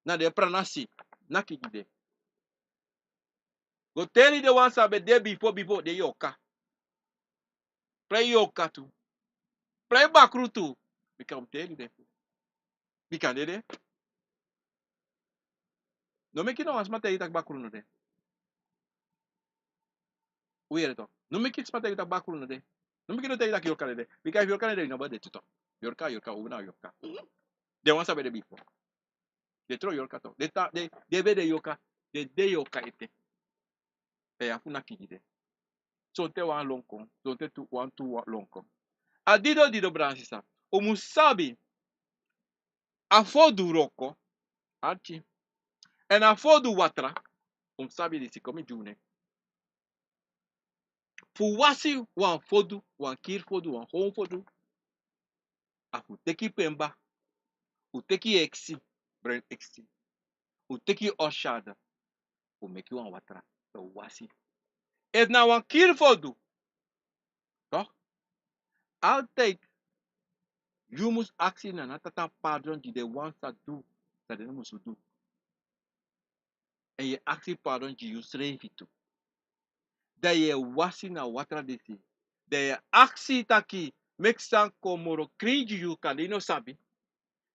na den pranasi, naki gi den. Go teli den wan san ben de bifo, bifo, den yorka. Prei yorka tu. Prei bakru tu. Bika un mus teli den. Bika den de. No meki no wan sma taigi yu taki bakru no de. Un yere tok. No meki sma taigi yu taki bakru no de. No meki no taigi yu taki yorka no de. Bika efu yorka no de, yu no bo de tu tok. Yorka, yorka, un na yorka. Den wan san ben de bifo. Den tron yorka tok. Den ta, den, den ben de yorka. Den de yorka ete. Èn yu abi fu naki gi den. Sonten wan lon kon, sonten tu, wan tu wan lon kon. A dido dido brada nanga sisa. Un mus sabi, a fodu wroko, arki. Èn a fodu watra, un mus sabi disi, kon mi gi unu en. Fu wasi wan fodu, wan kiri fodu, wan hon fodu. A fu teki pemba, un teki eksi, bren eksi, un teki oshada, un meki wan watra, dan un wasi. Efu na wan kiri fodu, toch? Altijd, yu mus aksi na, na tata pardon gi den wan san du san den no musu du. Èn yu e aksi pardon gi yusrefi tu. Dan yu e wasi na watra disi. Dan yu e aksi taki, meki san kon moro krin gi yu, kande yu no sabi.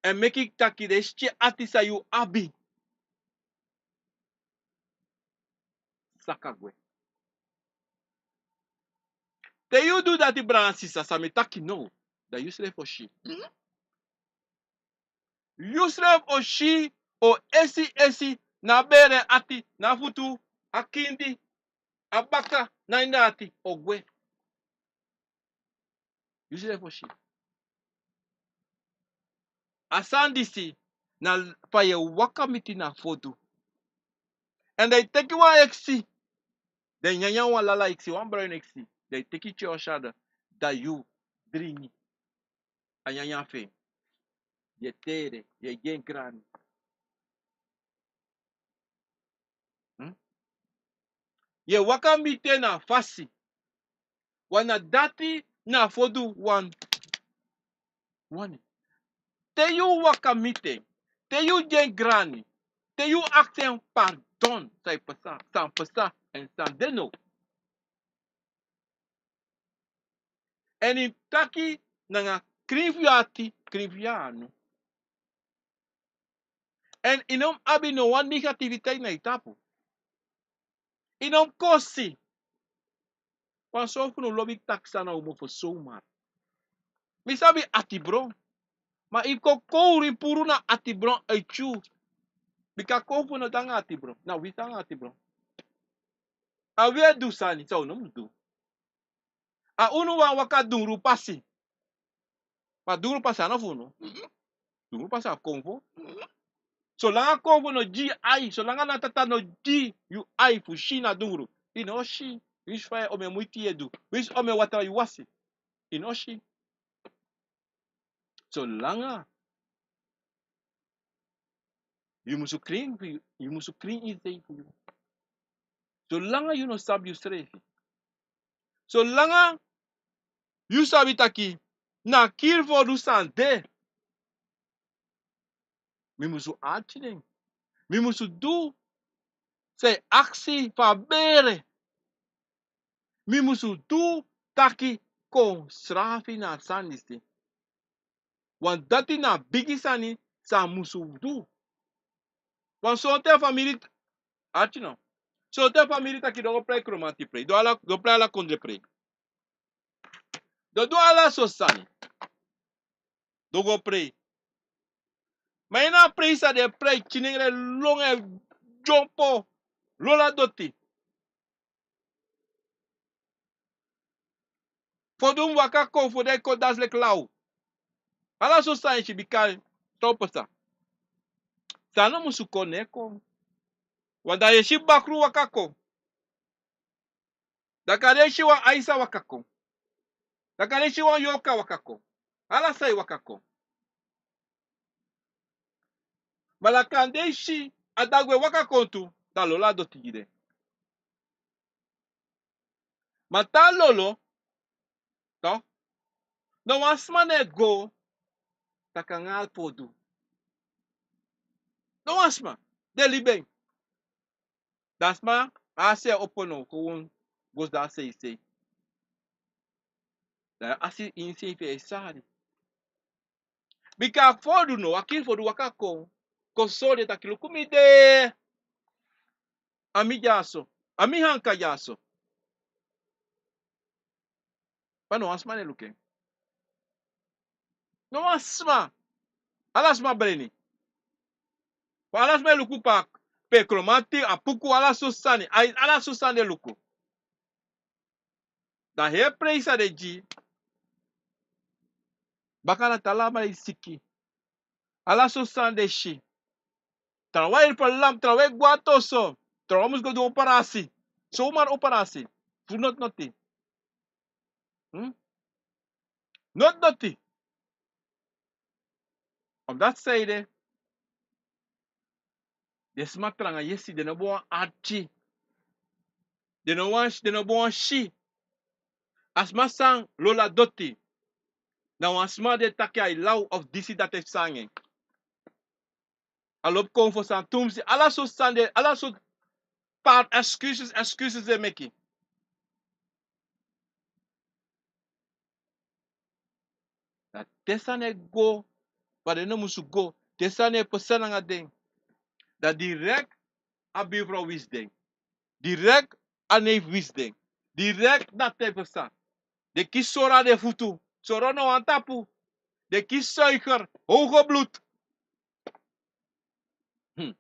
Èn meki taki den sikin ati san yu abi, saka gwe. Te yu du dati, brada, sisa, san mi taki now, dan yusrefi o si. Yusrefi o si, o esi esi, na bere, ati, na futu, a kindi, a baka, na ini ati o gwe. Yusrefi o si. A sani disi na fa yu e waka miti na fodu. Èn den e teki wan eksi, den nyanyan wan lala eksi, wan brown eksi, den e teki tyari a sani, dan yu dringi a nyanyan fu en. Yu e tere, yu e gi en grani. Hmm? Yu e waka miti en na fasi. Wan na dati na fodu wan. Wani. Te yu waka miti en, te yu gi en grani, te yu aksi en pardon, san e pasa, san pasa, èn san de now. Èn yu taki nanga krin fu yu ati, krin fu yu anu. Èn yu no mu abi no wan negativiteit na yu tapu. Yu no mu kosi. Wan son fu unu lobi taki san na un mofo somar. Mi sabi atibron. Ma yu kon kowru, yu puru na atibron e tyu. Bika kowfu no de nanga atibron. Na wi de nanga atibron. A wi e du sani san un no mu du. A unu wan waka dungru pasi. Ma dungru pasi a no fu unu. Dungru pasi a konfo. Solanga konfo no gi yu ai, solanga na tata no gi yu ai fu si na dungru, yu no o si. Winsi fa yu e, omeni muiti yu e du, winsi omeni watra yu wasi, yu no o si. Solanga yu musu krin fu yu, yu musu krin yu sei fu yu. Solanga yu no sabi yusrefi. Solanga yu sabi taki na kiri fu o du san de. Mi musu arki den. Mi musu du san yu aksi fu a bere. Mi musu du taki kon srafi na a sani disi. Wan dati na bigi sani san a musu du. Wan sonten famiri, arki no. Sonten famiri taki den o go prei, kromanti prei. Den o ala, den o prei, ala kondre prei. Den o du ala so sani. Den o go prei. Ma ini a prei san den e prei, kinengre lon e dyompo, lolo a doti. Fodu mu waka kon, fodu e kon dansi leki law. Ala so sani e si bika, san o pasa. San no musu kon, no e kon. Wan dei yu e si bakru waka kon. Dan kande yu si wan aisa waka kon. Dan kande yu si wan yorka waka kon. Ala san e waka kon. Ma dan kande yu si a dagwe waka kon tu, dan lolo a doti gi den. Ma te a lolo, toch, no wan sma no e go taki nanga a fodu. No wan sma. Den libi en. Dan a sma, a se opo now, kon go sidon a seisei. Dan a si ini en seefi e sari. Bika a fodu now, a kiri fodu waka kon, kon sori den taki luku mi de. A mi dyaso, a mi hanka dyaso. Ma no wan sma no e luku en. No wan sma. Ala sma breni. Fa ala sma e luku pe a, pe kromanti, a puku, ala so sani, ai, ala so sani den e luku. Dan heri prei san den e gi. Baka na te ala man e siki. Ala so sani den e si. Trawan e fu lam, trawan e gwe a toso. Trawan musu go du operasi. Somar operasi. Fu noti noti. Hmm? Noti noti. Op dati sani de, den sma tranga yesi, den no bo wan arki. Den no wan, den no bo wan si. A sma san lolo a doti. Na wan sma di e taki ai law of disi dati e psa nanga en. A lobi kon fu san tumsi, ala so sani den, ala so part excuses, excuses den e meki. Dan te sani e go fa den no musu go, te sani e pasa nanga den, dan direct a buurvrouw wisi den. Direkt a neef wisi den. Direkt na tefesa. Den kisi soro na den futu. Soro na wan tapu. Den kisi suiker, hoge bloed. Hmm.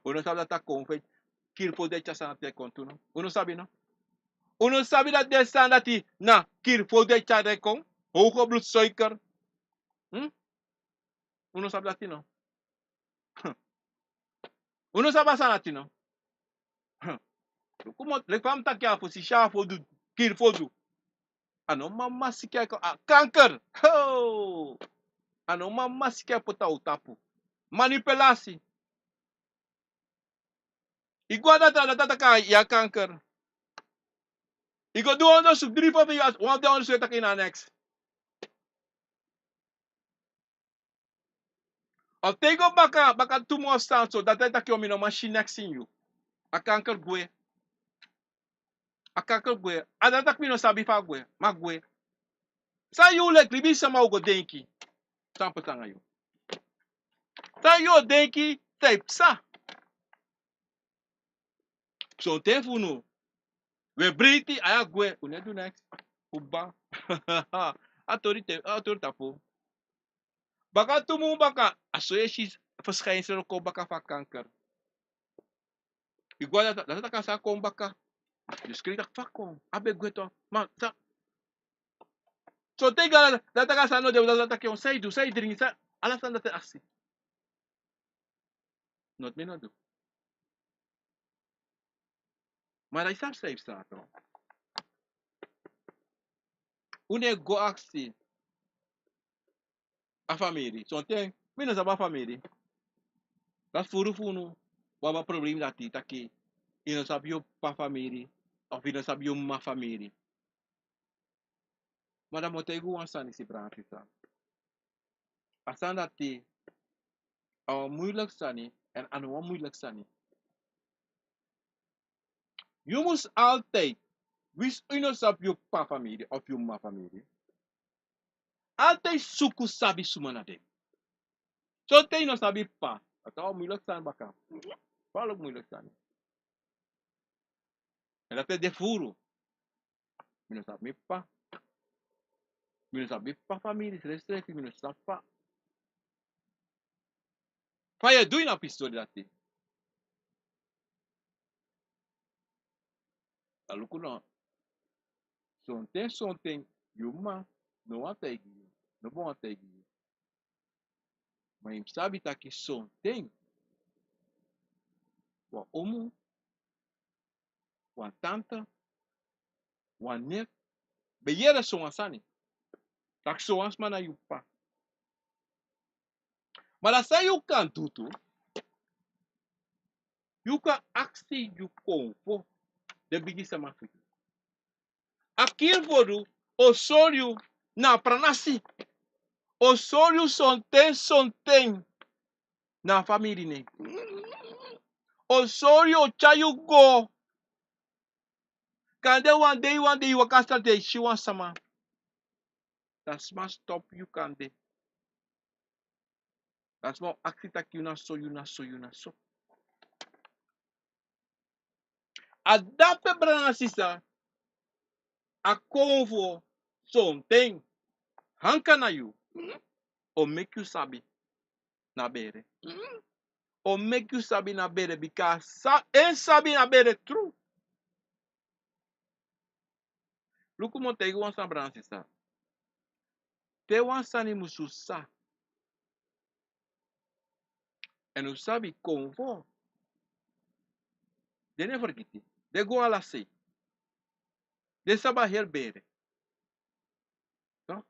Un no sabi dati a kon fu kiri fosi den tyari sani dati e kon tu no? Un no sabi no? Un no sabi dati den sani dati na kiri fosi den tyari den kon? Hoge bloed suiker. Hmm? Un no sabi dati no? Un no sabi a sani dati no? Luku mo, leki fa mi taki a fosi, si a fodu, kiri fodu. A no mama siki a kon, a kanker. Ho! A no mama siki a poti a yu tapu. Manipulasi. I go a data, data taki a kanker. I go du onderzoek, dri fofi, wan fu den onderzoek taki na niks. Of te i go baka, baka tu mun of san so, data e taki: "O, mi no man si niks ini yu." A kanker gwe. A kanker gwe. A data taki: "Mi no sabi fa a gwe, ma a gwe." San yu leki libisama o go denki? San pasa nanga yu? San yu o denki san e psa? Sonten fu unu, we breiti, a ya gwe, un no e du niks. Uba. A tori te, a tori tapu. Baka tu mun baka, a so yu e si verschijnsel kon baka fu a kanker. I go a data, data taki a sa kon baka. Yu skrifi taki fa a kon, a ben gwe tu. Ma, sa, sonten i go a data, data taki a sa no de, data taki: "O, san i du, san i dringi, san," ala sani dati e aksi. Noti mi no du. Ma dan i sabi san e psa tu. Un no e go aksi a famiri. Sonten mi no sabi a famiri. Dati furu fu unu, un abi a problema dati taki i no sabi yu p'pa famiri, of i no sabi yu m'ma famiri. Ma dan mi o taigi un wan sani, si Francis. A sani dati, a wan muilek sani, èn a no wan muilek sani. Yu mus altijd, winsi yu no sabi yu p'pa famiri of yu m'ma famiri, altijd suku sabi suma na den. Sonten yu no sabi p'pa, dati a wan muilek sani baka. Fa leki muilek sani. Èn dati e de furu. Mi no sabi mi p'pa. Mi no sabi mi p'pa famiri srefsrefi, mi no sabi fa. Fa yu e du ini a pisi dati? A luku no. Sonten, sonten, yu m'ma no wani taigi yu, no bo wani taigi yu. Ma yu mus sabi taki sonten wan omu, wan tante, wan neef ben yere sowan sani, taki sowan sma na yu p'pa. Ma dan san yu kan du tu, yu kan aksi yu konfo, den bigi sama fu yu. A kiri fodu o sori yu na a pranasi. O sori yu sonten, sonten na a famiri nen. O sori yu, o tyari yu go. Kande wan dei, wan dei yu waka a strati, yu e si wan sama. Dan sma stop yu kande. Dan sma o aksi taki yu na so, yu na so, yu na so. A dape, brada nanga sisa, a konfo sonten, hanka na yu, o meki yu sabi na bere. O meki yu sabi na bere, bika sa, en sabi na bere tru. Luku mi o taigi wan sani, brada nanga sisa. Te wan sani musu sa, èn un sabi konfo, den no e fergiti. Den go ala sei. Den sabi a heri bere. Toch?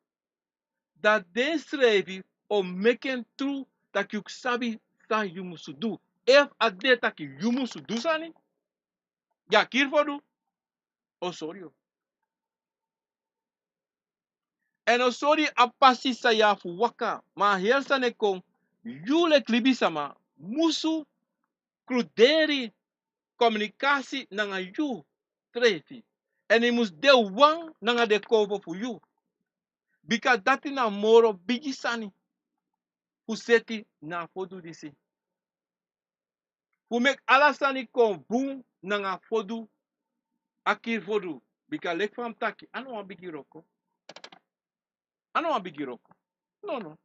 Dan den srefi o meki en tru taki yu sabi san yu musu du. Efu a de taki yu musu du sani, ya kiri fodu. O sori yu. Èn o sori a pasi san yu abi fu waka, ma a heri sani e kon, yu leki libisama musu kruderi kominikasi nanga yu srefi. Èn yu mus de wan nanga den konfo fu yu. Bika dati na moro bigi sani fu seti na a fodu disi. Fu meki ala sani kon bun, nanga fodu, a kiri fodu, bika leki fa mi taki, a no wan bigi wroko. A no wan bigi wroko. No, no.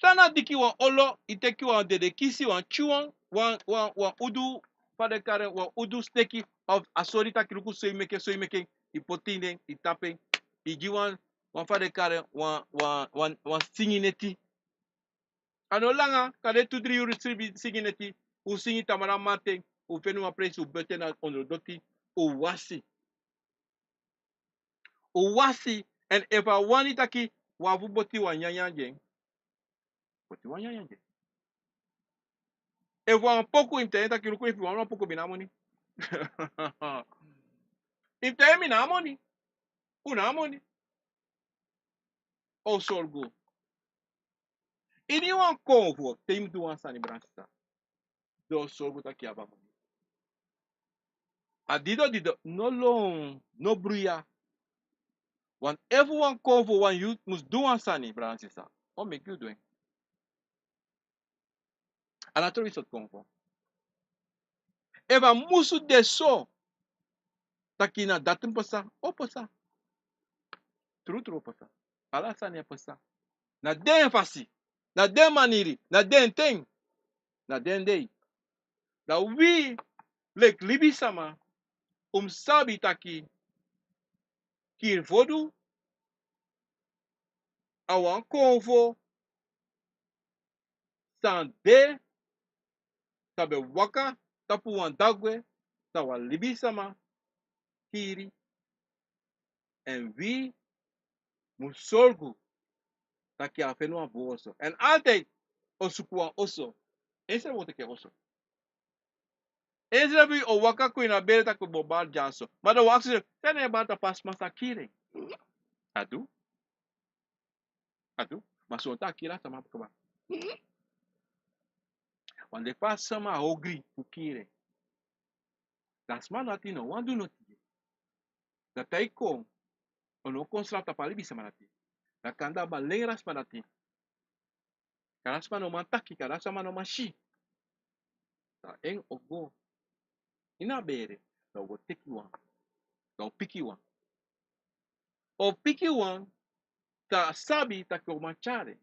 San na diki wan olo, i teki wan dede kisi, wan tyuwan, wan, wan, wan udu, fa den kari en, wan udu sneki, of a sori taki luku so i meke, so i meke, i poti ini en, i tapu en, i gi wan, wan fa den kari en, wan, wan, wan, wan singi neti. A no langa, kande tu dri yuru singi neti, un singi tamara mamanten, un feni wan presi, un bete na ondro doti, un wasi. Un wasi, èn efu a wani taki, wan fu boti wan nyanyan gi en. Boti wan nyanyan gi en. Efu wan poku, i mus taigi en taki luku, efu wan poku, mi na moni. I mus taigi en mi na moni. Un na moni. O sorgu. Ini wan konfo, te i mus du wan sani, brada, sisa. Den o sorgu taki i abi a moni. A dido dido, no lon, no bruya. Wan efu wan konfo, wan yu mus du wan sani, brada, sisa. O meki yu du en. A na tron yu soti konfo. Efu a musu de so, taki na dati mus pasa, o pasa. Trutru o pasa. Ala sani e pasa. Na den fasi, na den maniri, na den ten, na den dei. Dan wi leki libisama, un mus sabi taki kiri fodu a wan konfo san de, san ben waka tapu wan dagwe, san wan libisama kiri. Èn wi mus sorgu taki a feni wan bun oso. Èn altijd o suku wan oso. Ensrefi o teki en oso. Ensrefi o waka kon ini a bere taki bo bari dyaso. Ma dan wi aksi, san na en bari, tapu a sma sa kiri en. A du. A du. Ma sonten a kiri a sama kaba. Wan de fa a sama ogri fu kiri en. Dan a sma dati no wani du noti. Dan te a kon, o no kon srafu tapu a libisama dati. Dan kande a man lengri a sma dati. Kande a sma no man taki, kande a sma no man si. Dan en o go ini a bere, dan o go teki wan. Dan o piki wan. O piki wan san a sabi taki o man tyari en.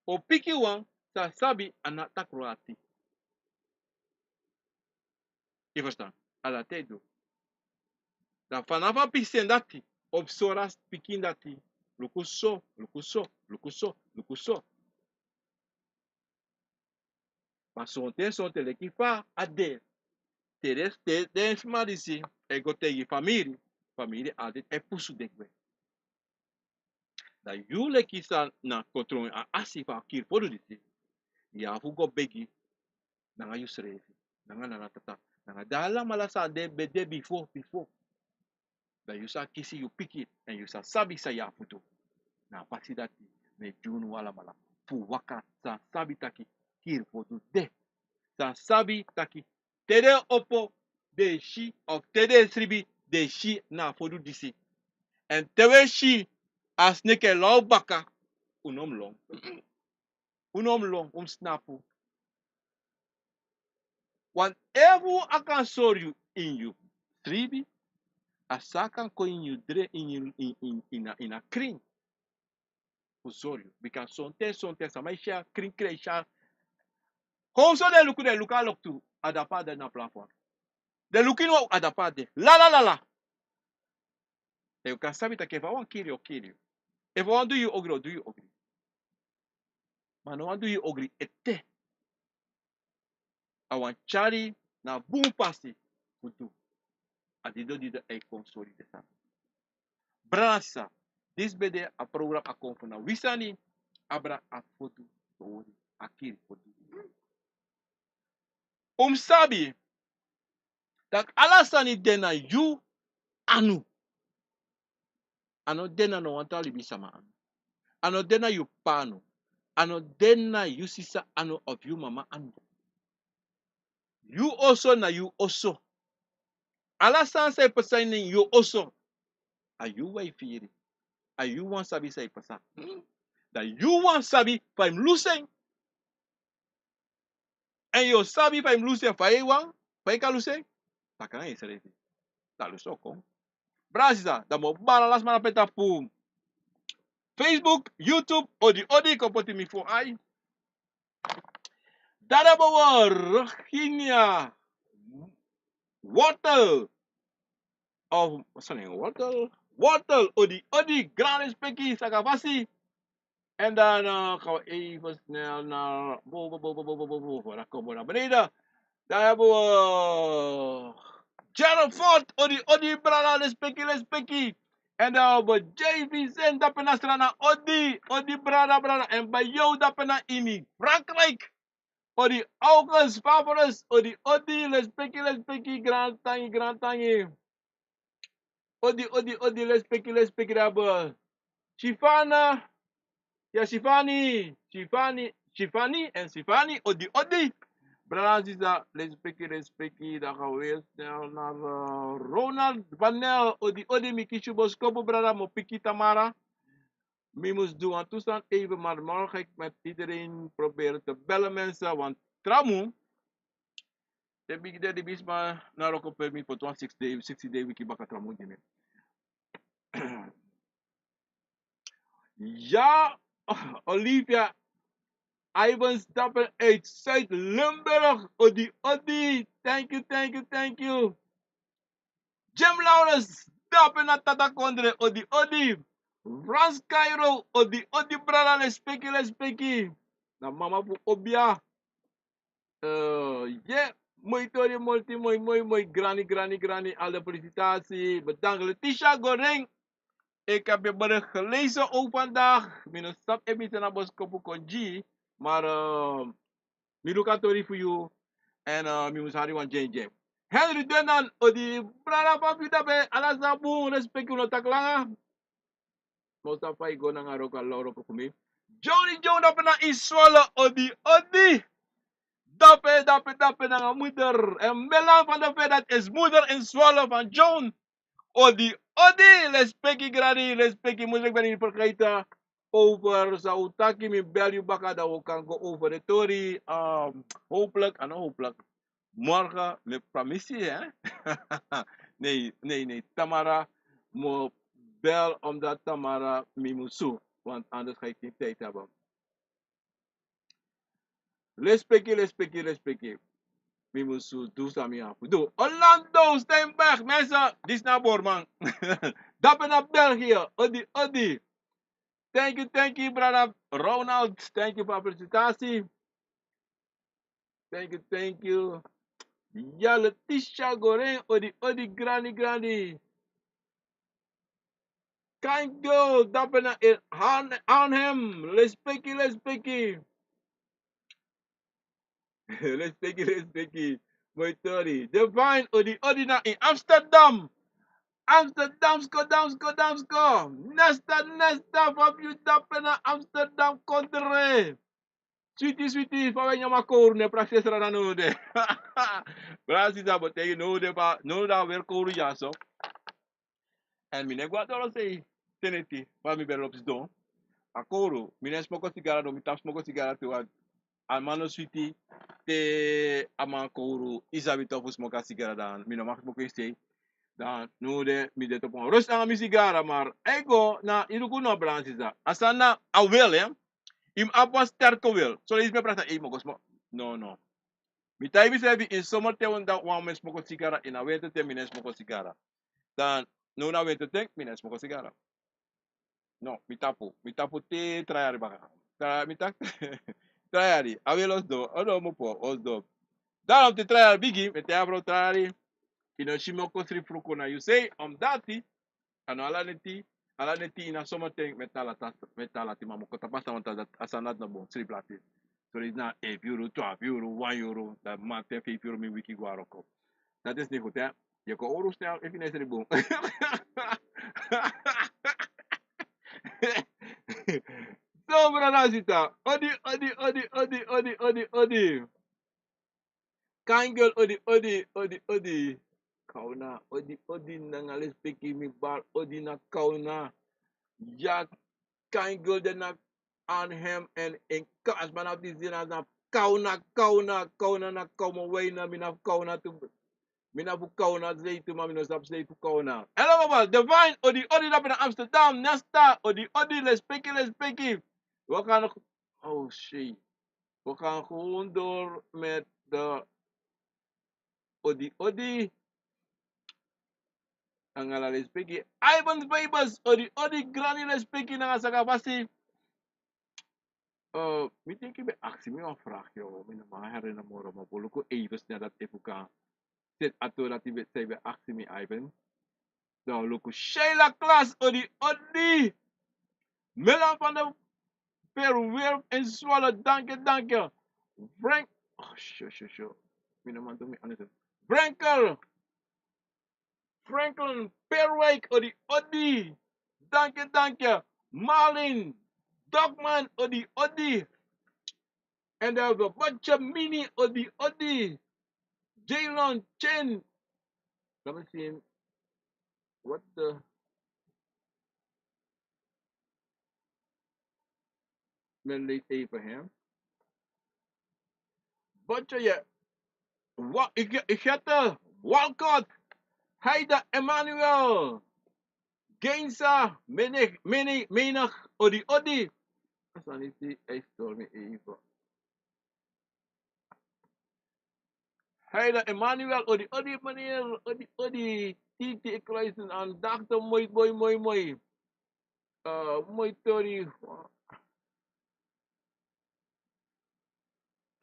O piki wan san a sabi a no takru ati. I ferstan? A dati e du. Dan fanafu a pikin dati o sori a pikin dati, luku so, luku so, luku so, luku so. Ma sonten, sonten leki fa a de, te den, te den sma disi e go taigi famiri, famiri altijd e pusu den gwe. Dan yu leki san na kontro a asi fu a kiri fodu disi, yu abi fu go begi nanga yusrefi, nanga nana tata, nanga den alamala san den ben de bifo, bifo. Dan yu sa kisi yu pikin, èn yu sa sabi san yu abi fu du. Na a pasi dati mi e gi unu alamala fu waka, san sabi taki kiri fodu de. San sabi taki te den opo den e si, of te den e sribi den e si na a fodu disi. Èn te wi e si a sneki e law baka, un no mus lon. Un no mus lon, un mus snapu. Wan efu a kan sori yu ini yu sribi, a sa kan kon ini yu dre, ini, ini, ini, ini a krin. Fu sori yu. Bika sonten, sonten sama e si a krin krin e si a. Kon so den luku, den luku a loktu, a dapu a de na plafond. Den luku ini wan, a dapu a de. Lala, lala. Èn yu kan sabi taki efu a wani kiri yu, o kiri yu. Efu a wani du yu ogri, o du yu ogri. Ma a no wani du yu ogri ete. A wani tyari na bun pasi fu du. A dido dido a e kon sori den sani. Brada, sisa, disi ben de a program A Konfo Na Wi Sani, abra a fodu, tori, a kiri fodu. Un mus sabi taki ala sani de na yu anu. A no de na no wan tra libisama anu. A no de na yu p'pa anu. A no de na yu sisa anu of yu mama anu. Yu oso na yu oso. Ala sani san e pasa ini yu oso, a yu wan e firi. A yu wan sabi san e pasa. Dan yu wan sabi fa yu mus lusu en. Èn yu o sabi fa yu mus lusu en, fa yu wan, fa yu kan lusu en. Taki nanga yusrefi. Talusoko. Brada sisa, dan mi o bari ala sma na pe tapu Facebook, YouTube, odi odi, kon poti mi fu ai. Dada Bobo, Virginia, Wortel, of, sorry, Wortel, Wortel, odi odi, gran respeki, saka fasi. En dan, eh, gaan we even snel naar boven, boven, boven, boven, boven. Dan komen we naar beneden. Daar hebben we Gerald Ford, odi, odi, brada, respeki, respeki. En dan hebben we J V Zin, dape na Strana, odi, odi, brada, brada. En bij jou, dape na Ini, Frankrijk. Odi, August, Favorus, odi, odi, respeki, respeki, gran tangi, gran tangi. Odi, odi, odi, respeki, respeki, dabo. Shifana, ya Shifani, Shifani, Shifani en Shifani, odi, odi. Brada, sisa, respeki, respeki, dan gaan we weer snel naar, eh, Ronald Vanel, odi, odi, mi kisi boskopu, brada, mi o piki tamara. Mi mus du wan toestand even, maar morgen ga ik met iedereen proberen te bellen, mensen, want tramu, te bigi de di bisma na roko pe mi poti wan sixty day, sixty day wiki baka tramu gi mi. Ya, Olivia Ivans, dape uit Zuid-Limburg. Odi, odi. Thank you, thank you, thank you. Jim Lawrence, dape na Tata Kondre, odi, odi. Frans Cairo, odi, odi, brada, respeki, respeki. Na mama fu Obia. Eh, ye, moi tori, moi, moi, moi, moi, grani, grani, grani, alle felicitatie. Bedankt, Letitia Goring. Ik heb je bericht gelezen ook vandaag. Mi no sabi efu mi de na boskopu kon gi, maar, eh, mi luku a tori fu yu. En, eh, mi mus hari wan dyen dyen. Henry Denan, odi, brada, fa fu yu dape, ala sani bun, respeki, un no taki langa. Most of I go nanga roko, a lo roko fu mi. Johnny Joe, dape na Iswala, odi, odi. Dape, dape, dape nanga moeder. En Melan van der Veer, dat is moeder in Zwolle van John. Odi, odi, respeki grani, respeki, mus ik ben niet vergeten. Over Sautaki, mi bel yu baka, dan we kan go over de tori. Ehm, hopelijk, ah, no, hopelijk. Morgen, mi pramisi, hè? Nee, nee, nee, Tamara, mi o bel omdat Tamara mi musu, want anders ga ik geen tijd hebben. Respeki, respeki, respeki. Mi musu du san mi abi fu du. Orlando Steinberg, mensen, disi na Borman. Dape na België, odi, odi. Thank you, thank you, brada Ronald. Thank you fu a felicitatie. Thank you, thank you. Ya, Letitia Goring, odi, odi, grani, grani. Kind girl, dape na in Arn-, Arnhem. Respeki, respeki. Respeki, respeki. Moi tori. Divine, odi, odi na in Amsterdam. Amsterdamsko, damsko, damsko. Nesta, nesta, fa fu yu dape na Amsterdam, kondre. Switi, switi, fa wi e nyan a kowru, ne prakseri srana no de. Brada sisa, bo te yu no de, fa no de a weri kowru dyaso. En mi no e go a dorosei, te neti, fa mi ben lobi sidon. A kowru, mi no e smoko sigara, no, mi tapu smoko sigara tu, want a man no switi, te a man kowru, yu sabi tok fu smoko a sigara, dan mi no mag smoko yu sei. Dan no de, mi de tapu wan rosi nanga mi sigara, maar a e go na, yu luku no, brada sisa. A sani na a wil, hè. Yu mus abi wan sterke wil. Soleisi mi e prakseri, ei, mi o go smoko. No, no. Mi taigi misrefi, in zomertijd wan, dan wan mi e smoko sigara, in a wintertijd mi no e smoko sigara. Dan, no, na wintertijd, mi no e smoko sigara. No, mi tapu, mi tapu te tra yari baka. Tra, mi taki, tra yari, a wil o sidon, o no, mi o poi, o sidon. Dan te tra yari bigin, mi e taigi a frow tra yari. Yu no si mi o kon sribi fruku na yu sei, omdati a no ala neti, ala neti ini a somertijd mi e tan lati, mi e tan lati, ma mi o kon tapu a sani, want a sani dati no bun, sribi lati. Soleisi na efu yuru, twalufu yuru, wan yuru, dan mamanten feifi yuru mi wiki go na wroko. Dati is niet goed, hè. Yu e kon owru snel efu yu no e sribi bun. So, brada, sisa. Odi, odi, odi, odi, odi, odi, odi. Kind girl, odi, odi, odi, odi. Kawna, odi, odi, nanga lespeki, mi bari odi na Kawna. Ya, kind girl de na Arnhem en in Kaasman of disi na, na Kawna, Kawna, Kawna, na Kawna, wei na mi na Kawna tu. Mi na fu Kauna, zei tu, ma mi no sabi zei fu Kauna. Hello, mama. Divine, odi, odi, dape na Amsterdam. Nesta, odi, odi, lespeki, lespeki. We gaan, oh, shit. We gaan gewoon door met de odi, odi. Nanga ala lespeki. Ivan Vibers, odi, odi, grani lespeki, nanga saka fasi. Eh, mi denki ben aksi mi wan vraag, yo. Mi no man herinner moro, ma bo luku even snel dat efu kan. Zet ato dat i ben, zij ben aksi mi, Ivan. Dan luku Sheila Klaas, odi, odi. Milan van der Verwerf en Zwolle, dank je, dank je. Frank, oh, sure, sure, sure. Mi no man doe mi anders. Frankel, Franklin Perwijk, odi, odi. Dank je, dank je. Marlin Dogman, odi, odi. En dan hebben we Botje Mini, odi, odi. Jalen Chin. Let me see. What the? Men lees even, hè. Botje, ja. Wa-, ik, ik het, eh, Walcott. Heide Emmanuel. Geinsa, menig, menig, menig, odi, odi. Asanisi, hij stoor me even. Heide Emmanuel, odi, odi, meneer, odi, odi. Titi, ik luister aan. Dag, mooi, mooi, mooi, mooi. Eh, mooi, Tori.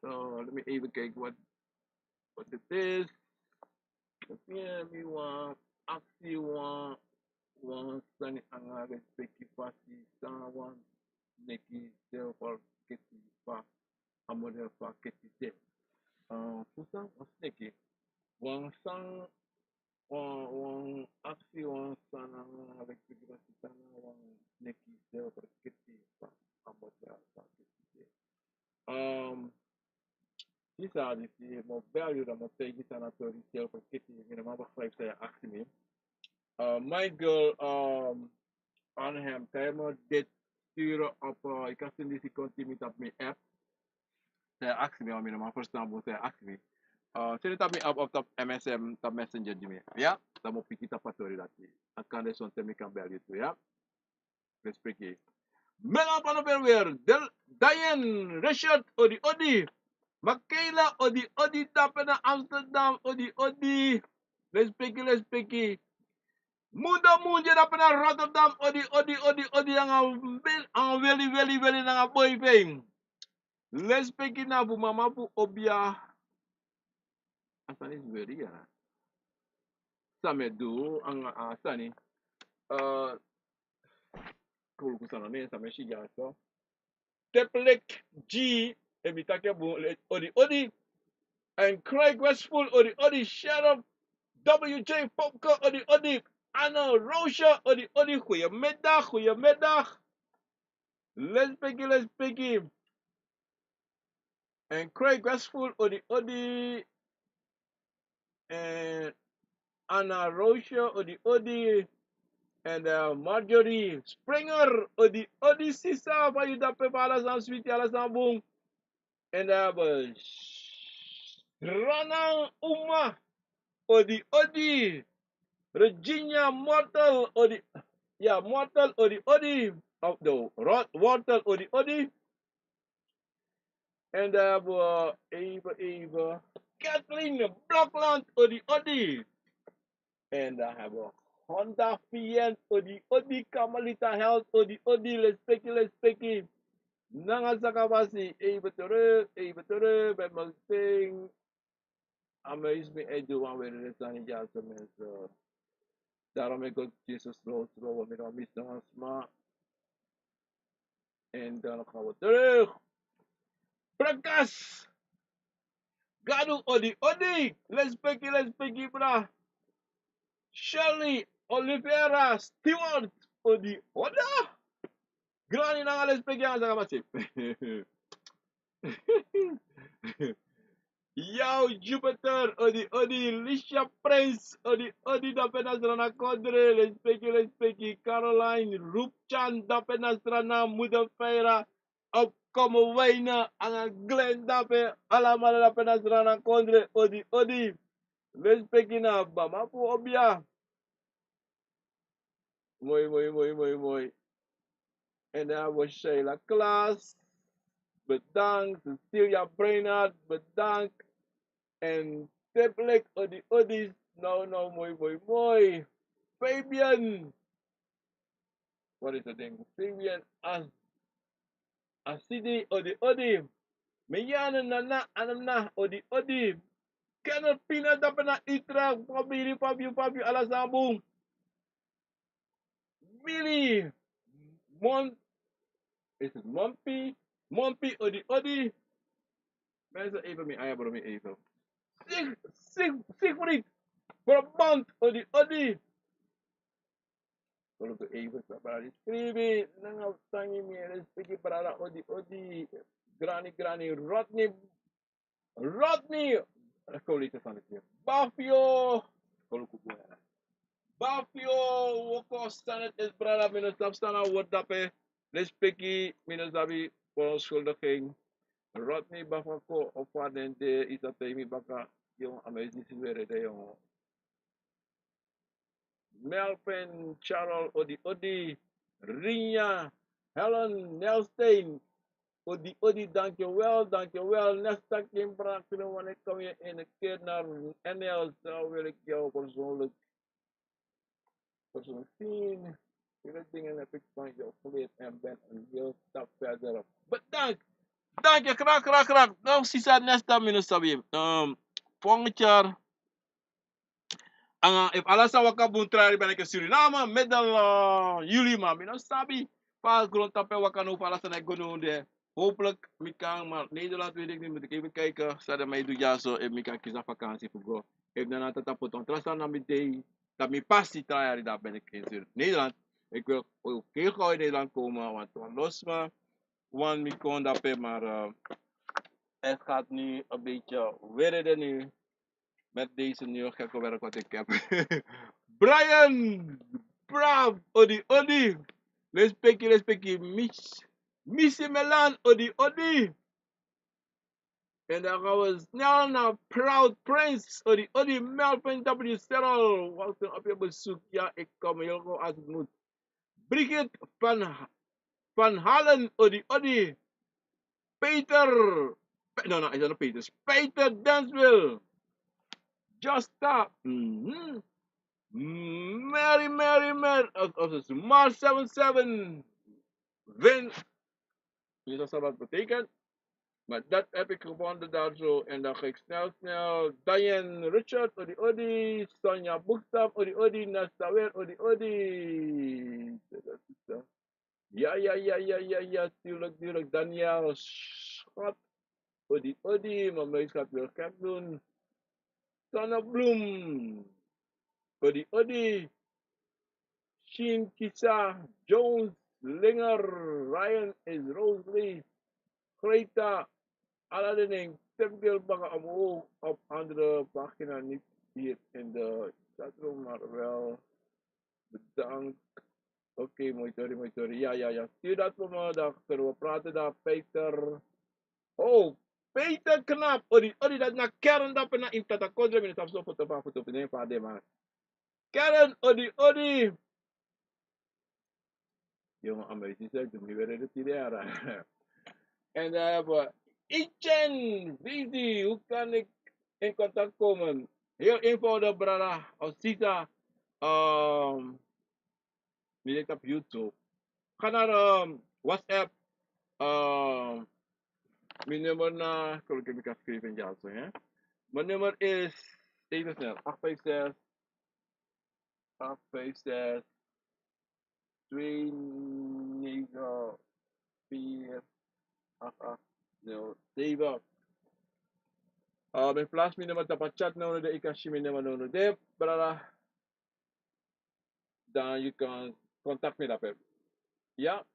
So, let me even kijken wat, wat het is. Oké, mi wan aksi wan, wan sani nanga respeki fasi san wan neki silver keti fa a model fa keti de. Eh, fu san wan sneki. Wan san, wan, wan aksi wan sani nanga respeki fasi san wan neki silver keti fa a model fa keti de. Ehm, Disi a disi, mi o bel yu dan mi o taigi san na tori, silver keti, mi no man begrijp san yu aksi mi. Eh, Michael, ehm, Arnhem, kan yu mi dit sturen op, eh, yu kan seni disi konti mi tapu mi app. San yu aksi mi, mi no man verstaan bun san yu aksi mi. Eh, seni tapu mi app of tapu M S M, tapu Messenger gi mi. Ya, dan mi o piki tapu a tori dati. Dan kande sonten mi kan bel yu tu, ya. Respeki. Mela Pano Verwer, Del, Diane, Richard, odi, odi. Makela, odi, odi, dape na Amsterdam, odi, odi. Respeki, respeki. Mundo Munje, dape na Rotterdam, odi, odi, odi, odi, nanga, nanga weli, weli, weli, nanga boi fu en. Respeki na fu mama fu Obia. A sani is weri, ya. San mi e du, anga a sani. Eh, kuluku sani, ne, san mi e si dya so. Teplek G, efu mi taki en bun, le-, odi, odi. En Craig Westful, odi, odi. Sheriff W J Popko, odi, odi. Anna Roosje, odi, odi. Goedemiddag, goedemiddag. Respeki, respeki. En Craig Westful, odi, odi. En Anna Roosje, odi, odi. En, eh, Marjorie Springer, odi, odi, sisa, fa yu dape, fa ala sani switi, ala sani bun. En, eh, Srana Uma, odi, odi. Regina Mortel, odi, ya, Mortel, odi, odi. Of no, Ro-, Wortel, odi, odi. En dan hebben we even, even Kathleen Blokland, odi, odi. En dan hebben we Honda Fiend, odi, odi, Kamalita Health, odi, odi, respeki, respeki. Nanga saka fasi, even terug, even terug, bij Martijn. Amazing, mi e du wan weri den sani dya so, mensen. Daarom ik ook Jesus slow, slow, want mi no misi wan sma. En dan gaan we terug. Prakas. Gadu, odi, odi. Respeki, respeki, bra. Shirley Oliveira Stewart, odi, oda. Grani nanga respeki nanga saka fasi. Yo, Jupiter, odi, odi, Lisha Prince, odi, odi, dape na Srana Kodre, respeki, respeki, Caroline, Rupchan, dape na Srana, Moeder Feira, Opkomen Wijnen, anga Glenn, dape, alamala dape na Srana Kodre, odi, odi. Lespeki na Bamapu Obia. Moi, moi, moi, moi, moi. En dan hebben we Sheila Klaas. Bedankt. Cecilia Breinhart, bedankt. En Teplik, odi, odi. Nou, nou, moi, moi, moi. Fabian. Wat is dat ding? Fabian As Asidi, odi, odi. Meyana Nana Anamna, odi, odi. Kenneth Pina, dape na Utrecht, Fabiri, Fabio, Fabio, ala san bun. Mili, Mon, is het Mompi? Mompi, odi, odi. Mensen, even mijn eigen bro, mijn even. Sig, Sig, Sigfried, Brabant, odi, odi. Koluku even, sa brada skribi, nanga tangi mi, respeki brada, odi, odi, grani, grani, Rodney, Rodney, koluku van het weer. Bafio, koluku buena. Bafio, woko sanet is brada, mi no sabi san a word dape, respeki, mi no sabi, verontschuldiging. Rodney Bafako, of wat den de, is dat tegen mi baka, jong, amazing, si were de, jong. Melvin, Charles, odi, odi. Rinya, Helen, Nelstein, odi, odi, dankjewel, dankjewel. Nesta kin brakino wan ik kom je in de keer naar N L, dan wil ik jou persoonlijk, persoonlijk zien. Vele dingen heb ik van jou geleerd en ben een heel stap verder op. Bedankt! Dank je, graag, graag, graag. Nou, Sisa, nesta, mi no sabi. Ehm, volgend jaar. Anga, efu ala san waka bun, tra yari ben na Suriname, middel, eh, juli, ma mi no sabi fa grontapu e waka now, fa ala sani e go now de. Hopelijk mi kan, maar Nederland weet ik niet, moet ik even kijken san den man e du dyaso, efu mi kan kisi a vakansi fu go. Efu na na tata poti wan tra sani na mi dei, dan mi pasi tra yari, dan ben ik in Sur-, Nederland. Ik wil ook heel gauw in Nederland komen, want Twan Losma, want mi kon dape, maar, eh, het gaat nu een beetje weer nu. Met deze nieuwe gekke werk wat ik heb. Brian, braaf, odi, odi. Respeki, respeki, Miss, Missy Melan, odi, odi. En dan gaan we snel naar Proud Prince, odi, odi, Melvin W Serrel. Wachten op je bezoek. Ja, ik kom heel gauw als het moet. Brigitte van, van Halen, odi, odi. Peter, Pe-, no, no, is dat nog Peter? Peter Denswil. Justa. Mhm. Mary, Mary, Mary. Of, of is Mars seven seven. Win. Je zou wat betekent. Maar dat heb ik gevonden daar zo. En dan ga ik snel, snel. Diane Richard, odi, odi. Sonja Boekstap, odi, odi. Nesta weer, odi, odi. Ja, ja, ja, ja, ja, ja. Tuurlijk, tuurlijk. Daniel Schot, odi, odi. Mijn muis gaat weer gek doen. Sonnebloem, odi, odi. Shin Kisa, Jones, Linger, Ryan is Rosalie, Greta, Aladdin, Tepgel, Baga omhoog, op andere pagina niet hier in de chatroom, maar wel bedankt. Oké, mooi tori, mooi tori. Ja, ja, ja. Stuur dat voor me, dan kunnen we praten daar, Peter. Oh, Peter Knap, odi, odi, dat na Karen dape na in Tata Kodre, mi no sabi so foto fa foto fu den fa de man. Karen, odi, odi. Jongen, amazing, zeg, doe me weer de tide, ja. En dan hebben we Etienne Vizi, hoe kan ik in contact komen? Heel eenvoudig, brada, of sisa. Ehm, mi zit op YouTube. Ga naar, ehm, WhatsApp. Ehm, mijn nummer na, kijk of ik kan schrijven in Janssen, hè. Mijn nummer is, even snel, acht vijf zes, acht vijf zes, twee negen vier, acht acht nul zeven. Ah, mijn plaats, mijn nummer, tapa chat, nou, de, ik kan zien mijn nummer, nou, de, brada. Dan you can contact me dape. Ja.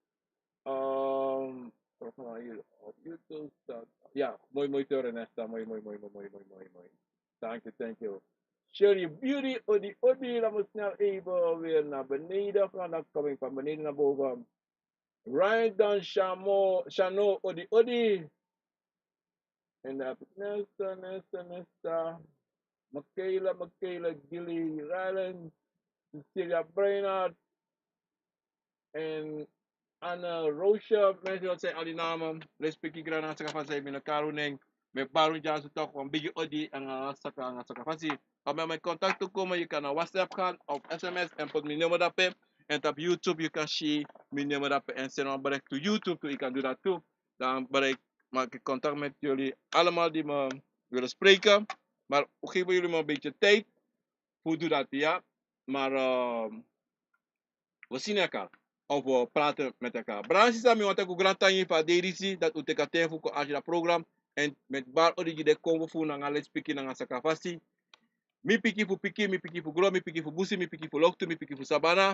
Ehm, programma hier op YouTube staat. Ja, mooi, mooi te horen, Nesta. Mooi, mooi, mooi, mooi, mooi, mooi, mooi, mooi. Dank je, thank you. Shirley Beauty, odi, odi, laat me snel even weer naar beneden gaan. Dan kom ik van beneden naar boven. Ryan Dan Shamo, Shano, odi, odi. En dan heb ik Nesta, Nesta, Nesta. Michaela, Michaela, Gilly, Rylan, Cecilia Brainerd, en Anna Roosje, mensen, dat zijn al die namen. Respecti grana saka fasi, mi no kari un nen. Mi e bari un dyaso toch wan bigi odi anga saka, anga saka fasi. Om met mi in contact te komen, je kan naar WhatsApp gaan of sms en put mi nummer dape. En op YouTube, je kan si mi nummer dape en send wan bericht to YouTube, tu, je kan doen dat toe. Dan bereik, maak ik contact met jullie allemaal die me willen spreken. Maar we geven jullie maar een beetje tijd. Hoe doe dat, ja? Maar ehm, we zien elkaar. Of we praten met elkaar. Brada, sisa, mi wani taki un grantangi fu a dei disi, dati un teki a ten fu kon arki a program. En met bari odi gi den konfo fu un nanga lespeki nanga saka fasi. Mi piki fu piki, mi piki fu gro, mi piki fu busi, mi piki fu loktu, mi piki fu sabana.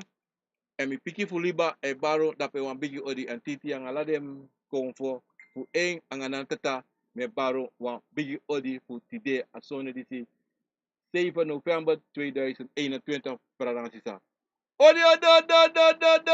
En mi piki fu liba, e bari un dape wan bigi odi en titi anga ala den konfo fu en anga nan tata. Mi e bari un wan bigi odi fu tide a sonde disi, zeven november tweeduizend eenentwintig, brada nanga sisa. Odi, odi, odi, odi, odi, odi.